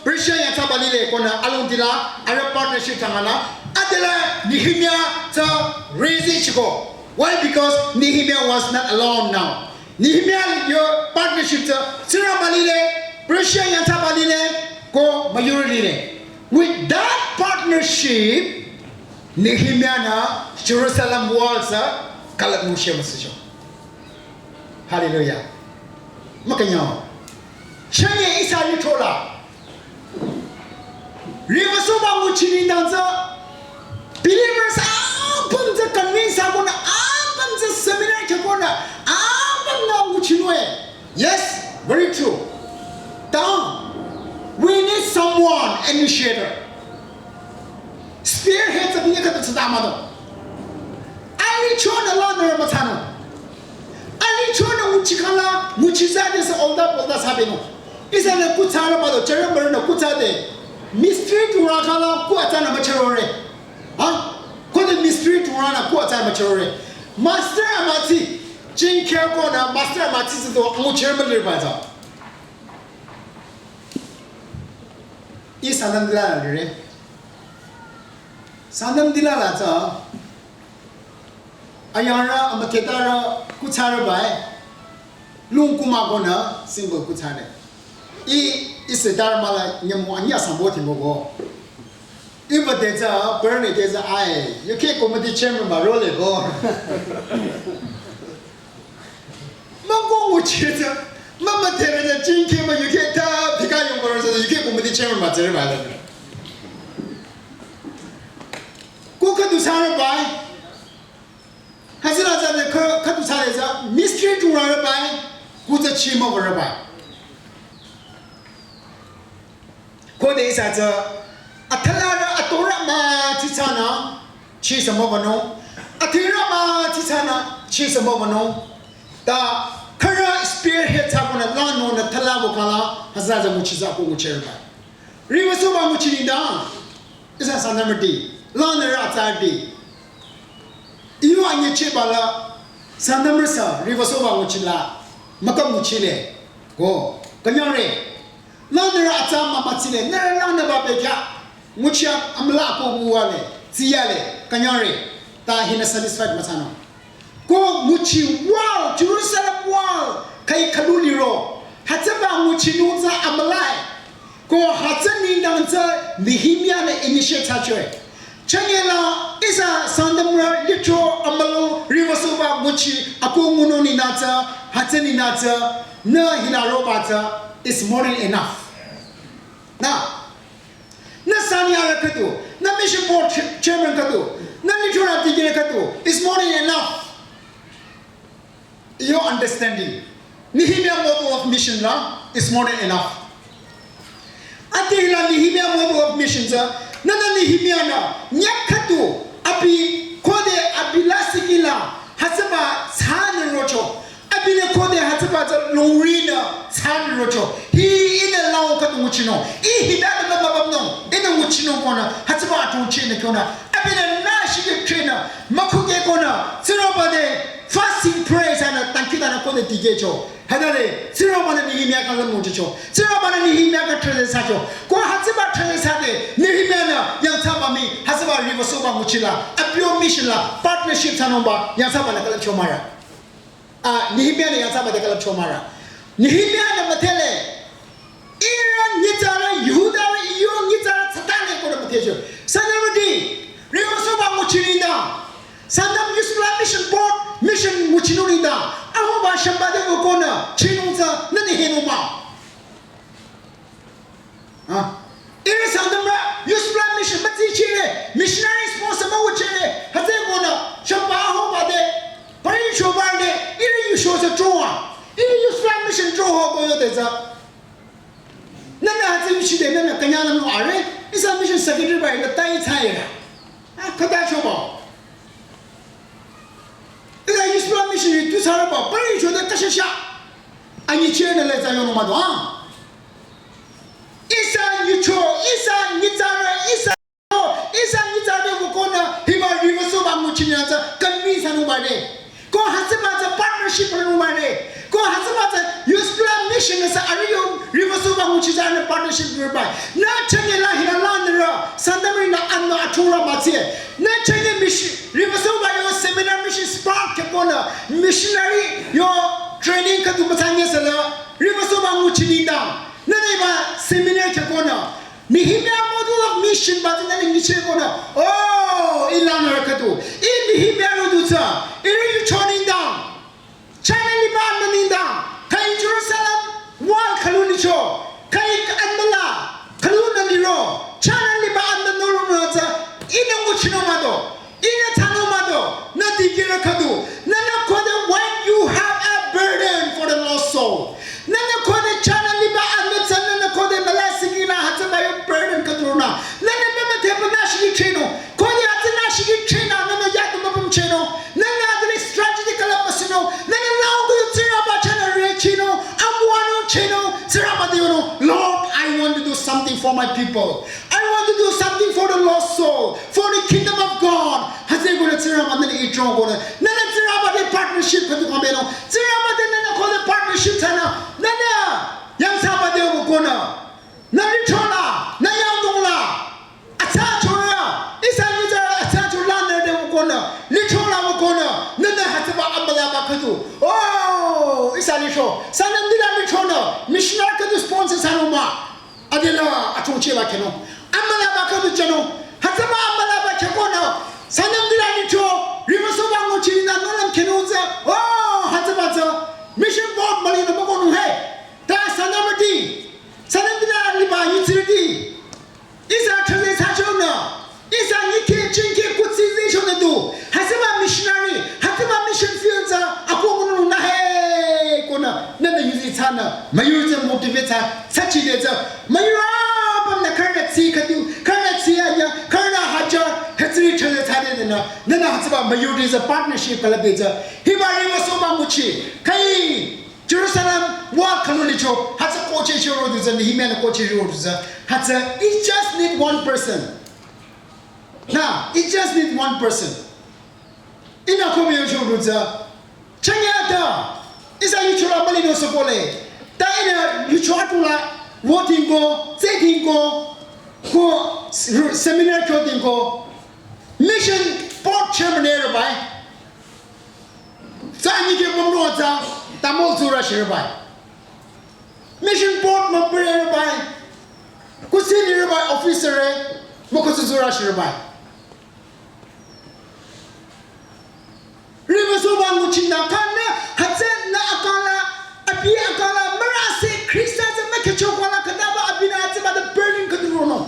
Persia yangthsaba lile konü alongdila, arüh partnership thsangala, adela Nehemiah tsü raise chiko. Why? Because Nehemiah was not alone now. Nehemiah yo partnership tsü, Tsingrangba lile, Persia yangthsaba lile, ko majority lile. With that partnership, Nehemiah-nü Jerusalem wall tsü külüpnung shemüsucho. Hallelujah. Mükünyang. Chünye ihsa lithrola. Riwüsohba nguchi nengdang tsü. Believers apüm tsü convince thsakonü, apüm tsü seminar thsakonü, apümnü nguchinung-e. Yes, very true. Ta, we need someone initiator. Spearhead tsü binye khüta tsü ta mah-o. Alichonü lanü müthsanung. Alichonü nguchi khala, nguchi thsade sü olda polda thsabenung. Ihsanü kuthsarü mah-o, cheremürünü kuthsade. Mistri turü khala ku atsanü mücherore. Ha? Khode mistri turünü ku atsanü mücherore. Master amütsi, jingkeh konü master amütsi tsü do angu cheremü lirba tsü. Ih Sangtam dila la lire. Sangtam dila la tsü. Ayangrü, amüdhetarü, kuthsarü bai. Lung kuma konü, simple kuthsarü. Ih, ih setar mala nyümong anyüh sambo thimoko. Ih ba te tsü, perne te tsü ai, yukheh committee chairman ba role ko. Müngu nguchi tsü, mümüdhere tsü jingkeh mah yukheh ta, phikha yongba rü tsü, yukheh committee chairman ba tsere ba la. Ko khüdu thsarü bai, Ri tu rarü bai, kutsü chi mü rarü bai. Khode ihsa tsü, athalarü atorü mü tsitsanü, chi sü mü bano. Athirü mü tsitsanü, chi sü mü bano. Ta, khürü spearhead thsa konü lanü nü thala bu kala, hütsü tsü nguchi tsü ko nguchi rarü bai. Riwüsoba nguchi nengdang, ihsa Sangtamrüti, lanü rü atsarüti. Iyo anyichehba la, Sangtamrü sü, riwüsoba nguchi la, mükam nguchile, ko, künyangre. Lanü rü atsa mü mütsile, nührü lanü ba bekhyah, nguchi amüla ko nguwale, tsiyale, künyangre, ta hinü satisfied müthsanung. Ko nguchi wall, Jerusalem wall, khai khülu liro. Hütsüba nguchinung tsü amülai. Ko hütsü nengdang tsü Nehemia-nü initiate thsachoe. Chanyela ihsa Sangtamrü lithro amülu riwüsoba nguchi ako ngunung nengdang tsü, hütsü nengdang tsü, nü hila roba tsü, is more than enough. Na, nü sanyarü khüdu, nü mission board ch-, chairman khüdu, nü lithro na deacon khüdu, is more than enough. Your understanding. Nehemia model of mission la is more than enough. Ati hila Nehemia model of mission tsü, nünü Nehemia-nü, nyak khüdu, abi, khode abi lasih kihla, hütsüba thsanü rocho. Abinü khode hütsüba tsü longrinü thsanü rocho. Hi ihnü lao khüdu nguchinung. Ih hita nü mü bamnung. Ihnü nguchinung konü, hütsüba atungchinü kyonü. Abinü nü shikhe khenü, mükhuke konü, Tsingrangba te fasting prayer thsanü, thank you thsanü khode dikehcho. Hütade, Tsingrangba-nü Nehemia khyang lümlong jücho. Tsingrangba-nü Nehemia khyang trahde thsacho. Ko hütsüba trahde thsade, Nehemia-nü yangthsaba mii, hütsüba riwüsoba nguchi la, abiyo mission la, partnership thsanungba, yangthsaba la külüpcho mah-rü. A, Nehemia-nü yangthsaba te külüpcho mah-rü. Nehemia-nü müdhele, ihrü nyitsarü, Jihudarü, iyo nyitsarü, Satan-e konü müdhecho. Sangtamrüti, riwüsoba nguchi nengdang. Sangtam Youth Supply Mission Board, mission nguchinung nengdang. Ahoba shamba te ko konü, chinung tsü, nü ni henung mah. Ah. Ihrü Sangtamrü, Youth Supply Mission, mütsi chire, missionary sponsor mah nguchire, hütsü konü, shamba ahoba te, pari choba te, ihrü yucho tsü chowa, ihrü Youth Supply Mission choho ko yode tsü. Nünü hütsü yuchide, nünü künyangnung are, ihsa mission secretary bai, nü tai tsayera. Ah, khüta choba. Ila Youth Supply Mission ri tu thsarüba, pari chode kashasha. Anyichehnü le tsü yonung mah do, ah. Ihsa yucho, ihsa nyitsarü, ihsa, ihsa nyitsarü ko konü, hiba riwüsoba nguchi nengdang tsü, convince thsanungba de. Ko hütsüba tsü partnership thsanungba de. Ko hütsüba tsü Youth Supply Mission-nü sü arüh yo riwüsoba nguchi tsünü partnership thsanungba. Nü chanyela hila lanürü, Sangtamrünü anü athurü mütsi. Nü chanye mission, riwüsoba yo seminar mission spark khe konü, missionary yo training khüdu müthsanye süla, riwüsoba nguchi nengdang. Nünü hiba seminar khe konü. Nehemia model of mission ba tsü nünü nyicheh konü. Oh, ih lanürü khüdu. Ih Nehemia rodu tsü. Ihrü yucho nengdang. China liba anbü nengdang. Khai Jerusalem wall khülu licho. Khai anbü la. Khülu nü liro. China liba anbü nü ronü tsü. Ihnü nguchinung mah do. Ihnü thsanung mah do, nü dikehrü khüdu, nünü khode when you have a burden for the lost soul. Nünü khode china liba anbü tsü nünü khode mülasih kihla hütsüba yo burden khüdu ronü. Nünü mümüdhe pü nü shikhe chenung, khode hütsü nü shikhe chenü, nünü yatu müpüm chenung, nünü adile strategy külüpmüsinung, nünü lao khüdu Tsingrangba china re chenung, amüwanung chenung, Tsingrangba te yonung, Lord, I want to do something for my people. I want to do something for the lost soul, for the kingdom of God. Hütsü konü Tsingrangba nünü ih throne konü. Nünü Tsingrangba te partnership khüdu khambenung. Tsingrangba te nünü khode partnership thsanü. Nünü yangthsaba te ko konü. Nü lithro la, nü yangdong la. Atsa chorü, ihsa nyitsarü atsa chorü lanürü te ko konü. Lithro la ko konü. Nünü hütsüba amüla ba khüdu. Oh, ihsa lithro. Sangtam dila lithro nü. Missionary khüdu sponsor thsanung mah. Adela achungcheh ba khenung. Amüla ba khüdu jünung. Hütsüba amüla ba khe konü. Sangtam dila lithro. Riwüsoba nguchi nü nohlüm khenung tsü. Oh, hütsüba tsü. Mission board mülinü mükohnung he. Ta Sangtamrüti. Sangtam dila liba nyitsarüti. Ihsa thali thsachonü. Ihsa nyikhe chingkhe kuthsi zehchonü du. Hütsüba missionary. Hütsüba mission field tsü. Ako ngunung nü he. Müyurü tsü motivate thsa, thsachide tsü, müyurü apümnü khürünü tsi khüdu, khürünü tsi anya, khürünü hajar, hütsüri chale thsade nünü, nünü hütsüba müyurü tsü partnership külüpde tsü, hiba riwü soba nguchi, kai, Jerusalem wall khülu licho, hütsü kohcheh chüro du tsü, Nehemiah-nü kohcheh chüro du tsü, hütsü, it just need one person. Na, it just need one person. Ihnü kobe yocho du tsü. Chanyata. Ihsa yuchola mülinung sokole. Ta ihnü yucho atula voting ko, tseting ko, ko s-, seminar kyoting ko. Mission board chairman ere bai. Tsü anyi ke bomro tsü, tamol tsura shire bai. Mission board member ere bai. Kusini ere bai officer re, moko tsura shire bai. Riwü soba nguchinü kanü, hütsünü akala, abi akala, mürase Khrista tsü mükehcho kuala khütaba abinü hütsüba the burning khüdu ronung.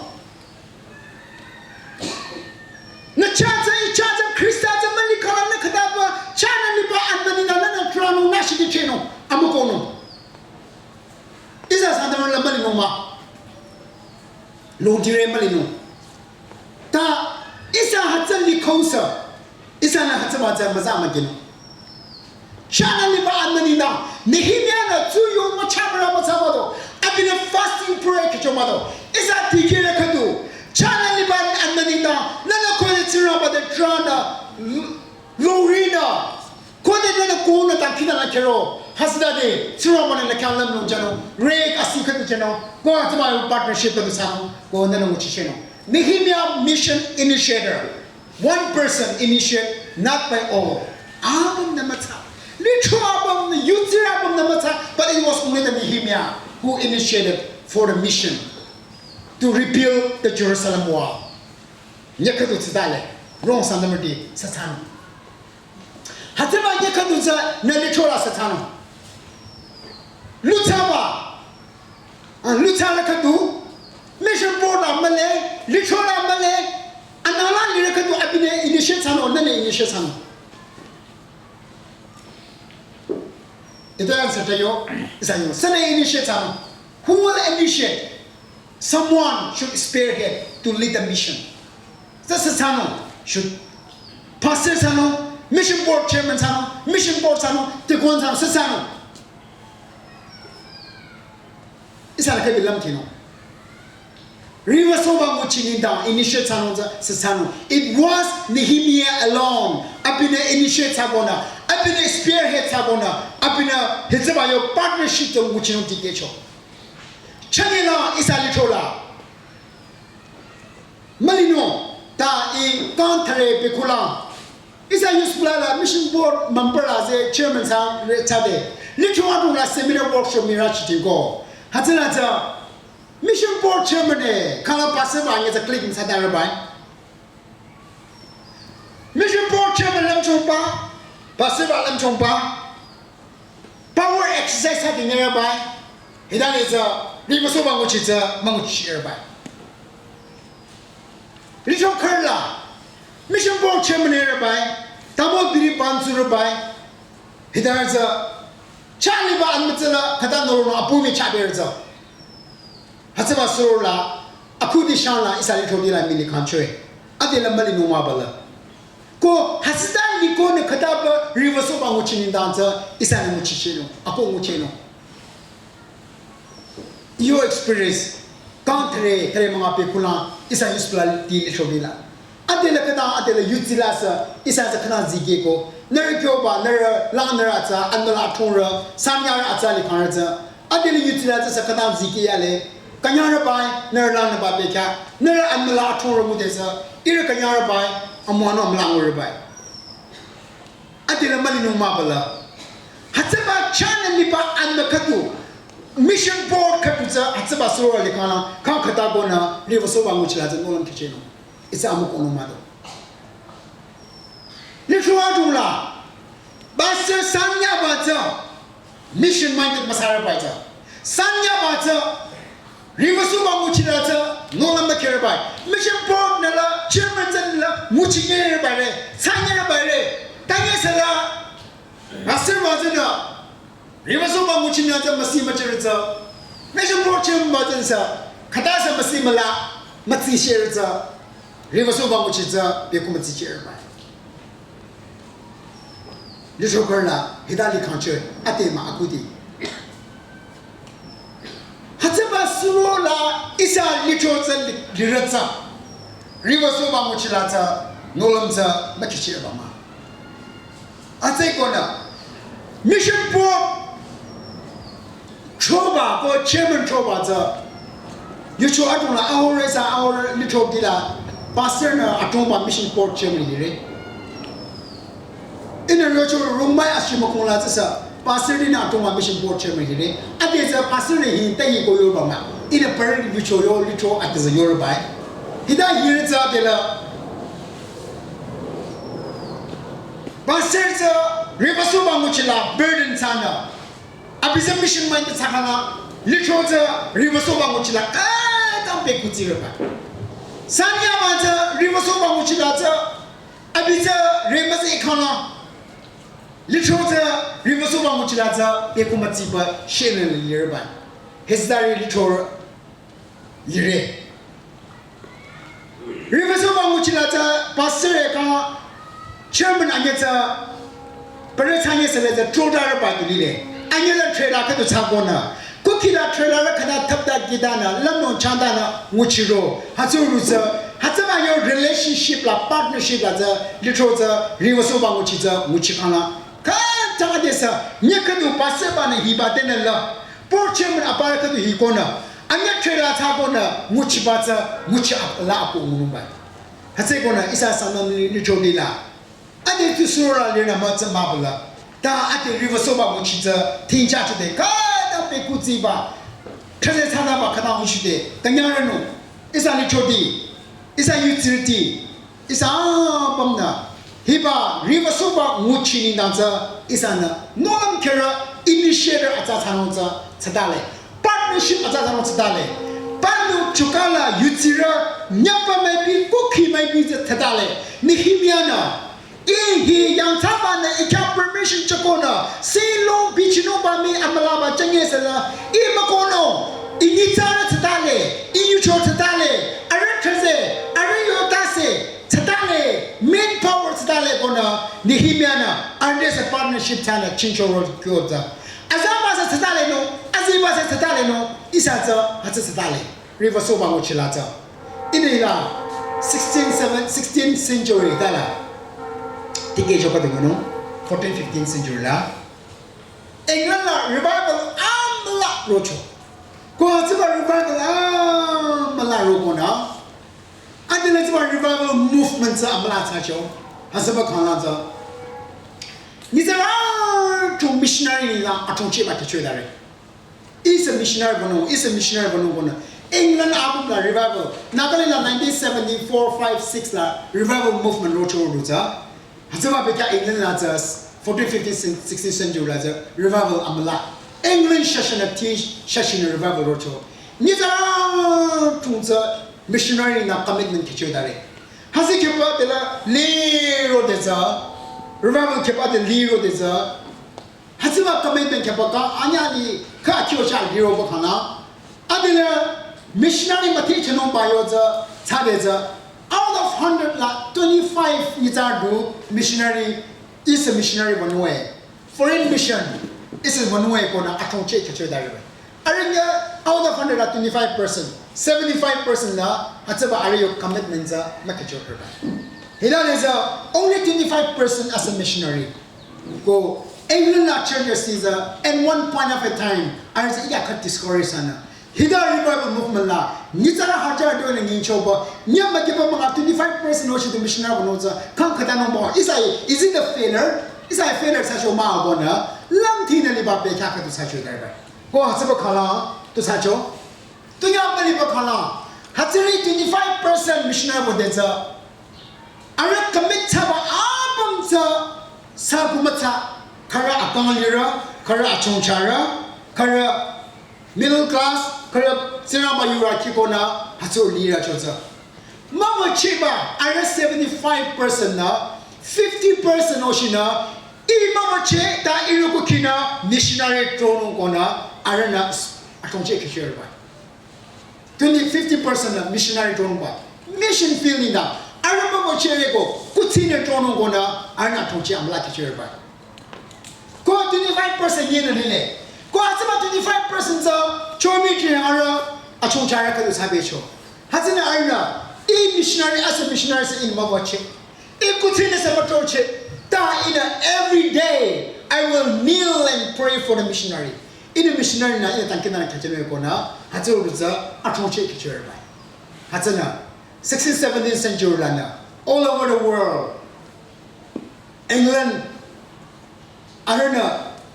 Nü chah tsü, ih chah tsü, Khrista tsü mülikhala nü khütaba, chahnü liba anbani nü nü nü tranung nü shidi chehnung, amükohnung. Ihsa Sangtamrü la mülinung mah. Longdire mülinung. Ta ihsa hütsü likhosü. Ihsanü hütsüba tsü müza müginung. Chahnü liba anbani nü. Nehemiah-nü tsuyo müchamüra müza mado. Abinü fasting prayer kehcho mado. Ihsa dikehrü khüdu. Chahnü liba anbani nü. Nünü kole Tsingrangba te tranü. Longrinü. Khode nünü konü ta kinü la kero, hütsütade, Tsingrangba-nü nü khyang lümlong jünung, rek asi khüdu jünung, ko hütsüba partnership khüdu thsanung, ko nünü nguchi chehnung. Nehemiah mission initiator, one person initiate, not by all. Apümnü mütsa, lithro apümnü, yutsirü apümnü mütsa, but it was only the Nehemiah who initiated for the mission to rebuild the Jerusalem wall. Nyüh khüdu tsitale, rong Sangtamrüti, sü thsanung. Hütsüba nyüh khüdu tsü nü lithro la sü thsanung. Lutsaba. Ah, lutsala khüdu. Mission board la mühle, lithro la mühle. Anala lire khüdu abinü initiate thsanung, nünü initiate thsanung. Ite answer ta yo, isa yo. Sünü initiate thsanung. Who will initiate? Someone should spearhead to lead the mission. Sü sü thsanung, should pastor thsanung, mission board chairman thsanung, mission board thsanung, deacon thsanung, sü thsanung. Ihsa la khübi lümtinung. Riwü soba nguchi nengdang initiate thsanung tsü, sü thsanung. It was Nehemiah alone. Abinü initiate thsakonü, abinü spearhead thsakonü, abinü hütsüba yo partnership te nguchinung dikehcho. Chanyela ihsa lithro la. Mülinung, ta ih kang thüre pekula. Ihsa youth pla la mission board member la tsü chairman thsare thsade. Lithro adrong la seminar workshop mira chitingo. Hütsüla tsü mission board chairman-nü, khala pastor ba nge tsü click thsadare bai. Mission board chairman lümchungba, pastor ba lümchungba, power exercise ha dinere bai, hidang le tsü, riwü soba nguchi tsü, münguchire bai. Lithro khürü la, mission board chairman ere bai, tamol biri ban tsure bai, hidang le tsü, chah liba anmütsüla, khüta noro no apu mi chah bere tsü. Hütsüba suro la, akhu di shang la, ihsa lithro di la mili kangchoe. Ade la mülinung mah bala. Ko, hütsüta likonü khütaba riwü soba nguchi nengdang tsü, ihsanü nguchi chehnung, ako nguchehnung. Yo experience, kang thüre, thüre münga pekula, ihsa youth pla di lithro di la. Adela khüta, adela yutsila sü, ihsa sü khüta zikehko. Nührü kyoba, nührü lang nührü atsa, anmüla athongrü, sanyarü atsa likhangrü tsü. Adela yutsila tsü sü khüta zikeh yale. Künyangre bai, nührü langnü ba bekhyah, nührü anmüla athongrü müde sü, ihrü künyangre bai, amüwanung amüla ngure bai. Adela mülinung mah bala. Hütsüba chahnü liba anmü khüdu. Mission board khüdu tsü hütsüba suro likhang la, kang khüta konü, riwü soba nguchila tsü nohlüm kihchinung. Ihsa amükohnung mah do. Lithro adrong la, pastor sanyaba tsü, mission minded müsare bai tsü. Sanyaba tsü, riwü soba nguchila tsü, nohlüm mükhire bai. Mission board nü la, chairman tsü nü la, nguchire bai re, sanyare bai re. Tanye sala, pastor ba tsünü, Rivasoba nguchinü tsü müsi müchirü tsü. Mission board chairman ba tsü nsa. Khüta sü müsi müla. Mütsi shirü tsü. Rivasoba nguchi tsü beku mütsi shirü ba. Lithro kürla hita likhang chü ate mah akudi. Hütsüba suro la ihsa lithro tsü li-, lirü tsü. Rivasoba nguchi la tsü nohlüm tsü mükichirü ba mah. Atse konü mission board choba ko chairman choba tsü. Yucho adrong la ahore sa ahore lithro kila pastor nü adrongba mission board chairman lire. Ihnü yucho rungmai ashi mükong la tsü sa pastor nü adrongba mission board chairman lire. Ade tsü pastor nü hi ta hi ko yoba mah. Ihnü pare yucho yo lithro ade tsü yoba. Hita yire tsü ade la. Pastor tsü Rivasoba nguchi la burden thsanü. Abi tsü mission minded thsakhang la, lithro tsü Rivasoba nguchi la khütang beku tsirü ba. Sanya ba tsü Rivasoba nguchi la tsü, abi tsü rimütsi khang la. Lithro tsü Rivasoba nguchi la tsü beku mütsi ba shenü lirü ba. Hütsütari lithro lire. Rivasoba nguchi la tsü pastor e kang chairman anyü tsü pare thsanye sele tsü trodarü ba du lile. Anyü la trela khüdu thsa konü. Kuki la trela rü khüta thapta kidanü, lümnung changdanü nguchiro. Hütsürü tsü, hütsüba yo relationship la, partnership la tsü, lithro tsü, Rivasoba nguchi tsü, nguchi khang la. Khütang ade sü, nyü khüdu pastor ba nü hiba tenü la. Board chairman aparü khüdu hi konü. Anyü trela thsa konü nguchiba tsü nguchi ap-, la apu ngunungba. Hütsü konü ihsa Sangtam lithro kila. Ade tu suro la lirü nü mütsü mübüla. Ta ade Rivasoba nguchi tsü tincha chode khüta beku tsiba. Khüta thsanü ba khüta nguchi de. Kanyarü nü. Ihsa lithro di. Ihsa yutsirüti. Ihsa apümnü, hiba Rivasoba nguchi nengdang tsü, ihsanü, nohlüm kherü initiator atsa thsanung tsü, thsatale. Partnership atsa thsanung thsatale. Palu chukala yutsirü, nyapa maybe, kuki maybe tsü thsatale. Nehemiah nü, ih hi yangthsabanü ikya permission chakonü, si long bichinungba mii amülaba chanye sela, ih mükono, ih nyitsarü thsatale, ih yucho thsatale, arüh thraze, arüh yotase, thsatale, manpower thsatale konü, Nehemiah nü, ande sü partnership thsanü, chincho road kyo tsü. Azaba sü thsatale no, aziba sü thsatale no, ihsa tsü, hütsü thsatale. Rivasoba nguchi la tsü. Ihnü la, sixteen seven, sixteenth century tala. Tikeh choba de no, fourteen, fifteenth century la. England la revival amüla rocho. Ko hütsüba revival amüla ro konü. Ade la tsüba revival movement tsü amüla thsacho. Hütsüba khang la tsü. Nyitsarü tu missionary la atong cheba te chwe dare. Ihsa missionary bono, ihsa missionary bono konü. England apüm la revival. Nagaland la nineteen seventy-four, five, six la revival movement rocho ro tsü. Hütsüba bekhyah England la tsü fourteen, fifteen, sixteenth century la tsü revival amüla. England shashanü ti shashanü revival rocho. Nyitsarü tung tsü missionary nü commitment khyücho dare. Hütsü khyüba de la liro de tsü. Revival khyüba de liro de tsü. Hütsüba commitment khyüba kang anyü li kha kyo sha liro ba khang la. Ade la missionary müthichinungba yo tsü, thsade tsü, out of hundred la twenty-five nyitsarü du missionary, ihsa missionary wünung e. Foreign mission, ihsa wünung e konü atong che khyücho dare. Arüh nyü out of hundred la twenty-five percent, seventy-five percent la, hütsüba arüh yo commitment tsü mükhyücho kürba. Hila le tsü, only twenty-five percent as a missionary. Ko England la churches tsü, at one point of a time, arüh tsü iya kha discourage thsanü. Hita revival movement la, nyitsarü hajar doi nü nyingchoba, nyü mükiba münga twenty-five percent no shi du missionary bono tsü, kang khüta nungba, ihsa, is it a failure? Ihsa failure thsacho mah konü, lümthinü liba bekhyah khüdu thsacho dare. Ko hütsüba khang la, tu thsacho. Tu nyü müliba khang la, hütsüri twenty-five percent missionary bo de tsü, arüh commit thsaba apüm tsü, sa kumütsa, khürü akang lirü, khürü achongcharü, khürü middle class, khürü tsingrangba yurü khi konü, hütsü lirü cho tsü. Mümüchiba, arüh seventy-five percent nü, fifty percent o shinü, ih mümüchi ta ihrü kukhinü, missionary tronung konü arühnü atongche kichirba. Twenty, fifty percent la missionary tronung ba. Mission field nü arüh mübüchereko kutsinü tronung konü arühnü atongche amla kichirba. Ko twenty-five percent yenü lile. Ko hütsüba twenty-five percent tsü chomi ki arüh achongcha arüh khüdu thsabecho. Hütsünü arühnü, I missionary, as a missionary sü ihnü mübüche. I kutsinü sü mütongche. Ta ihnü every day I will kneel and pray for the missionary. Ihnü missionary nü ihnü tangkinü khyüchinung konü hütsü rüza atongche kichirba. Hütsünü sixteen, seventeenth century lanü all over the world, England, arühnü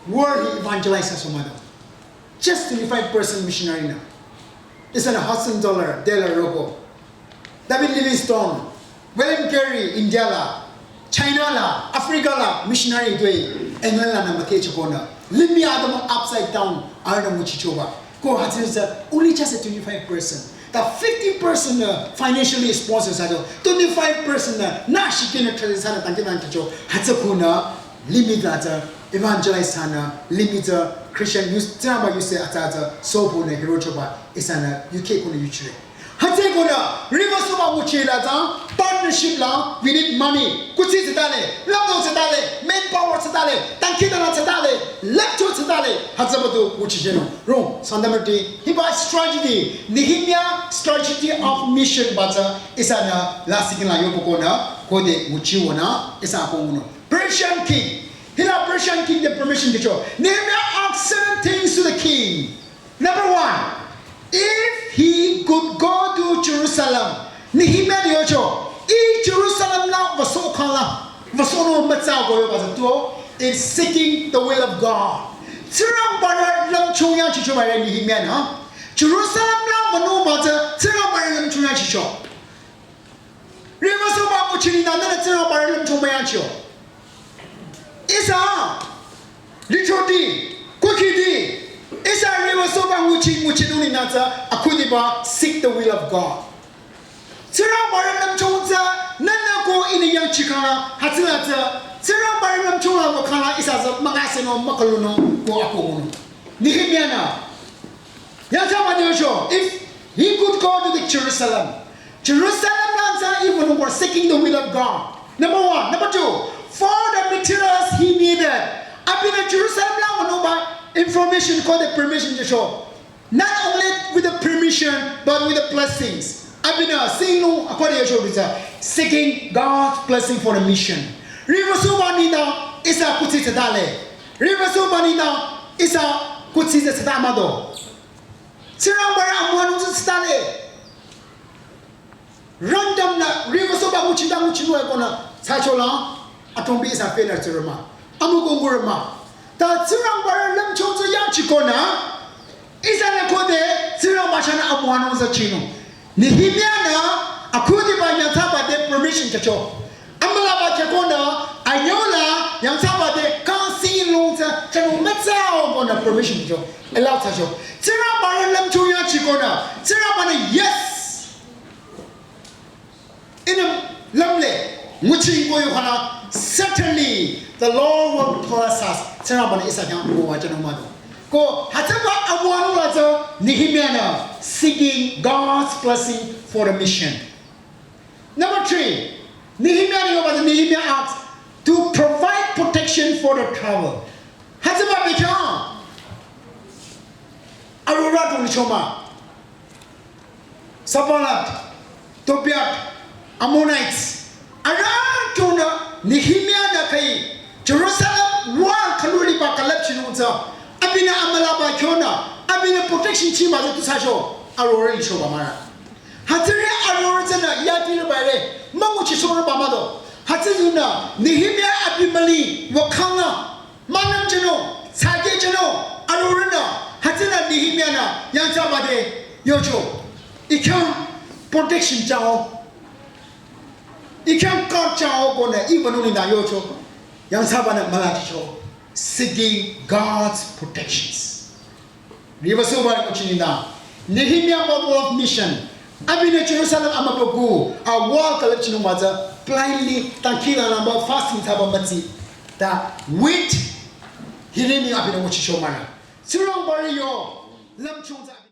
world hi evangelize asomado. Just twenty-five percent missionary nü. Ihsanü Hudson Taylor, Taylor roko, David Livingstone, William Carey, India la, China la, Africa la missionary toi England lanü müthehcho konü limih atümung upside down arühnü nguchichoba. Ko hütsü tsü only just a twenty-five percent. Ta fifty percent nü financially sponsor thsacho. Twenty-five percent nü nü shikinü trade thsanü tangkinü khyücho. Hütsü konü limih la tsü evangelize thsanü, limih tsü Christian youth, Tsingrangba youth atsa tsü sopunü hirochoba ihsanü yukheh konü yuchire. Hütsü konü riwürüsohba nguchi la tsü partnership la we need money. Kutsi tsütale, lümlong tsütale, manpower tsütale, tangkinü tsütale, lepcho tsütale, hütsüba du nguchijünung. Rong, Sangtamrüti, hiba strategy, Nehemiah strategy of mission ba tsü ihsanü lasih kihla yoba konü khode nguchiwünü ihsa ko ngunung. Persian king. Hila Persian king te permission dicho. Nehemiah asked certain things to the king. Number one, if he could go to Jerusalem, Nehemiah te yocho, I Jerusalem la wüsoh khala, wüsohnung mütsa ko yoba tsü tuo, is seeking the will of God. Tsingrangbarü lümchung yangchichoba re Nehemiah nü. Jerusalem la wünungba tsü Tsingrangbarü lümchung yangchicho. Riwürüsohba nguchi nü nühnü Tsingrangbarü lümchung müyangcho. Ihsa, lichoti, kukhiti, ihsa riwürüsohba nguchi nguchinung nü tsü akhudiba seek the will of God. Tsingrangbarü lümchung tsü nühnü ko ihnü yangchi khala, hütsüla tsü Tsingrangbarü lümchung la wü khala ihsa tsü müngasenung mükalunung ko akonung. Nehemiah nü yangthsaba te yocho, if he could go to the Jerusalem, Jerusalem la tsü I wünung ko seeking the will of God. Number one. Number two, for the materials he needed. Abinü Jerusalem la wünungba information ko the permission dicho. Not only with the permission, but with the blessings. Abinü singlung akhudiba yocho rüza, seeking God's blessing for the mission. Riwürüsohba nü nü ihsa kutsi tsütale. Riwürüsohba nü nü ihsa kutsi tsü tsüta mado. Tsingrangbarü amüwanung tsü tsütale. Random nü riwürüsohba nguchi ta nguchinung konü thsachola, atongbi ihsa failure tsürü mah. Amükoh ngurü mah. Ta Tsingrangbarü lümchung tsü yangchi konü ihsanü khode Tsingrangba chahnü amüwanung tsü chinung. Nehemiah nü akhudiba yangthsaba te permission khyücho. Amülaba khyükonü anyüla yangthsaba te kang singlung tsü thsanung mütsa konü permission khyücho. Allow thsacho. Tsingrangbarü lümchung yangchi konü Tsingrangba-nü yes. Ihnü lümle nguchi ko yokhana, certainly the Lord will bless us. Tsingrangba-nü ihsa khyang müwajünung mado. Ko hütsüba amüwanung la tsü Nehemiah nü seeking God's blessing for the mission. Number three, Nehemiah nü yoba tsü Nehemiah asked to provide protection for the travel. Hütsüba bekhyah arorüh tong licho mah. Sanballat, Tobiah, Ammonites, arüh kyonü Nehemiah nü khyang Jerusalem wall khülu liba külüpchinung tsü abinü amülaba kyonü abinü protection chiba tsü tu thsacho arorüh lichoba mah. Hütsüri arorüh tsünü yadi liba re münguchisohrüba mado. Hütsü yunü Nehemiah abi müli wükhangnü münümchinung, tsakechinung, arorühnü, hütsünü Nehemiah nü yangthsaba te yocho. I khyang protection chao. I khyang guard chao konü I wünung nü nü yocho. Yangthsaba-nü mülachicho. Seeking God's protections. Riwürüsohba nguchi nü nü Nehemiah model of mission. Abinü Jerusalem amübükuh, a wall külüpchinungba tsü blindly, dangkhidangnangba fasting thsaba mütsi. Ta with Hiri mii abinü nguchicho münü, Tsingrangbarü yo lümchung tsü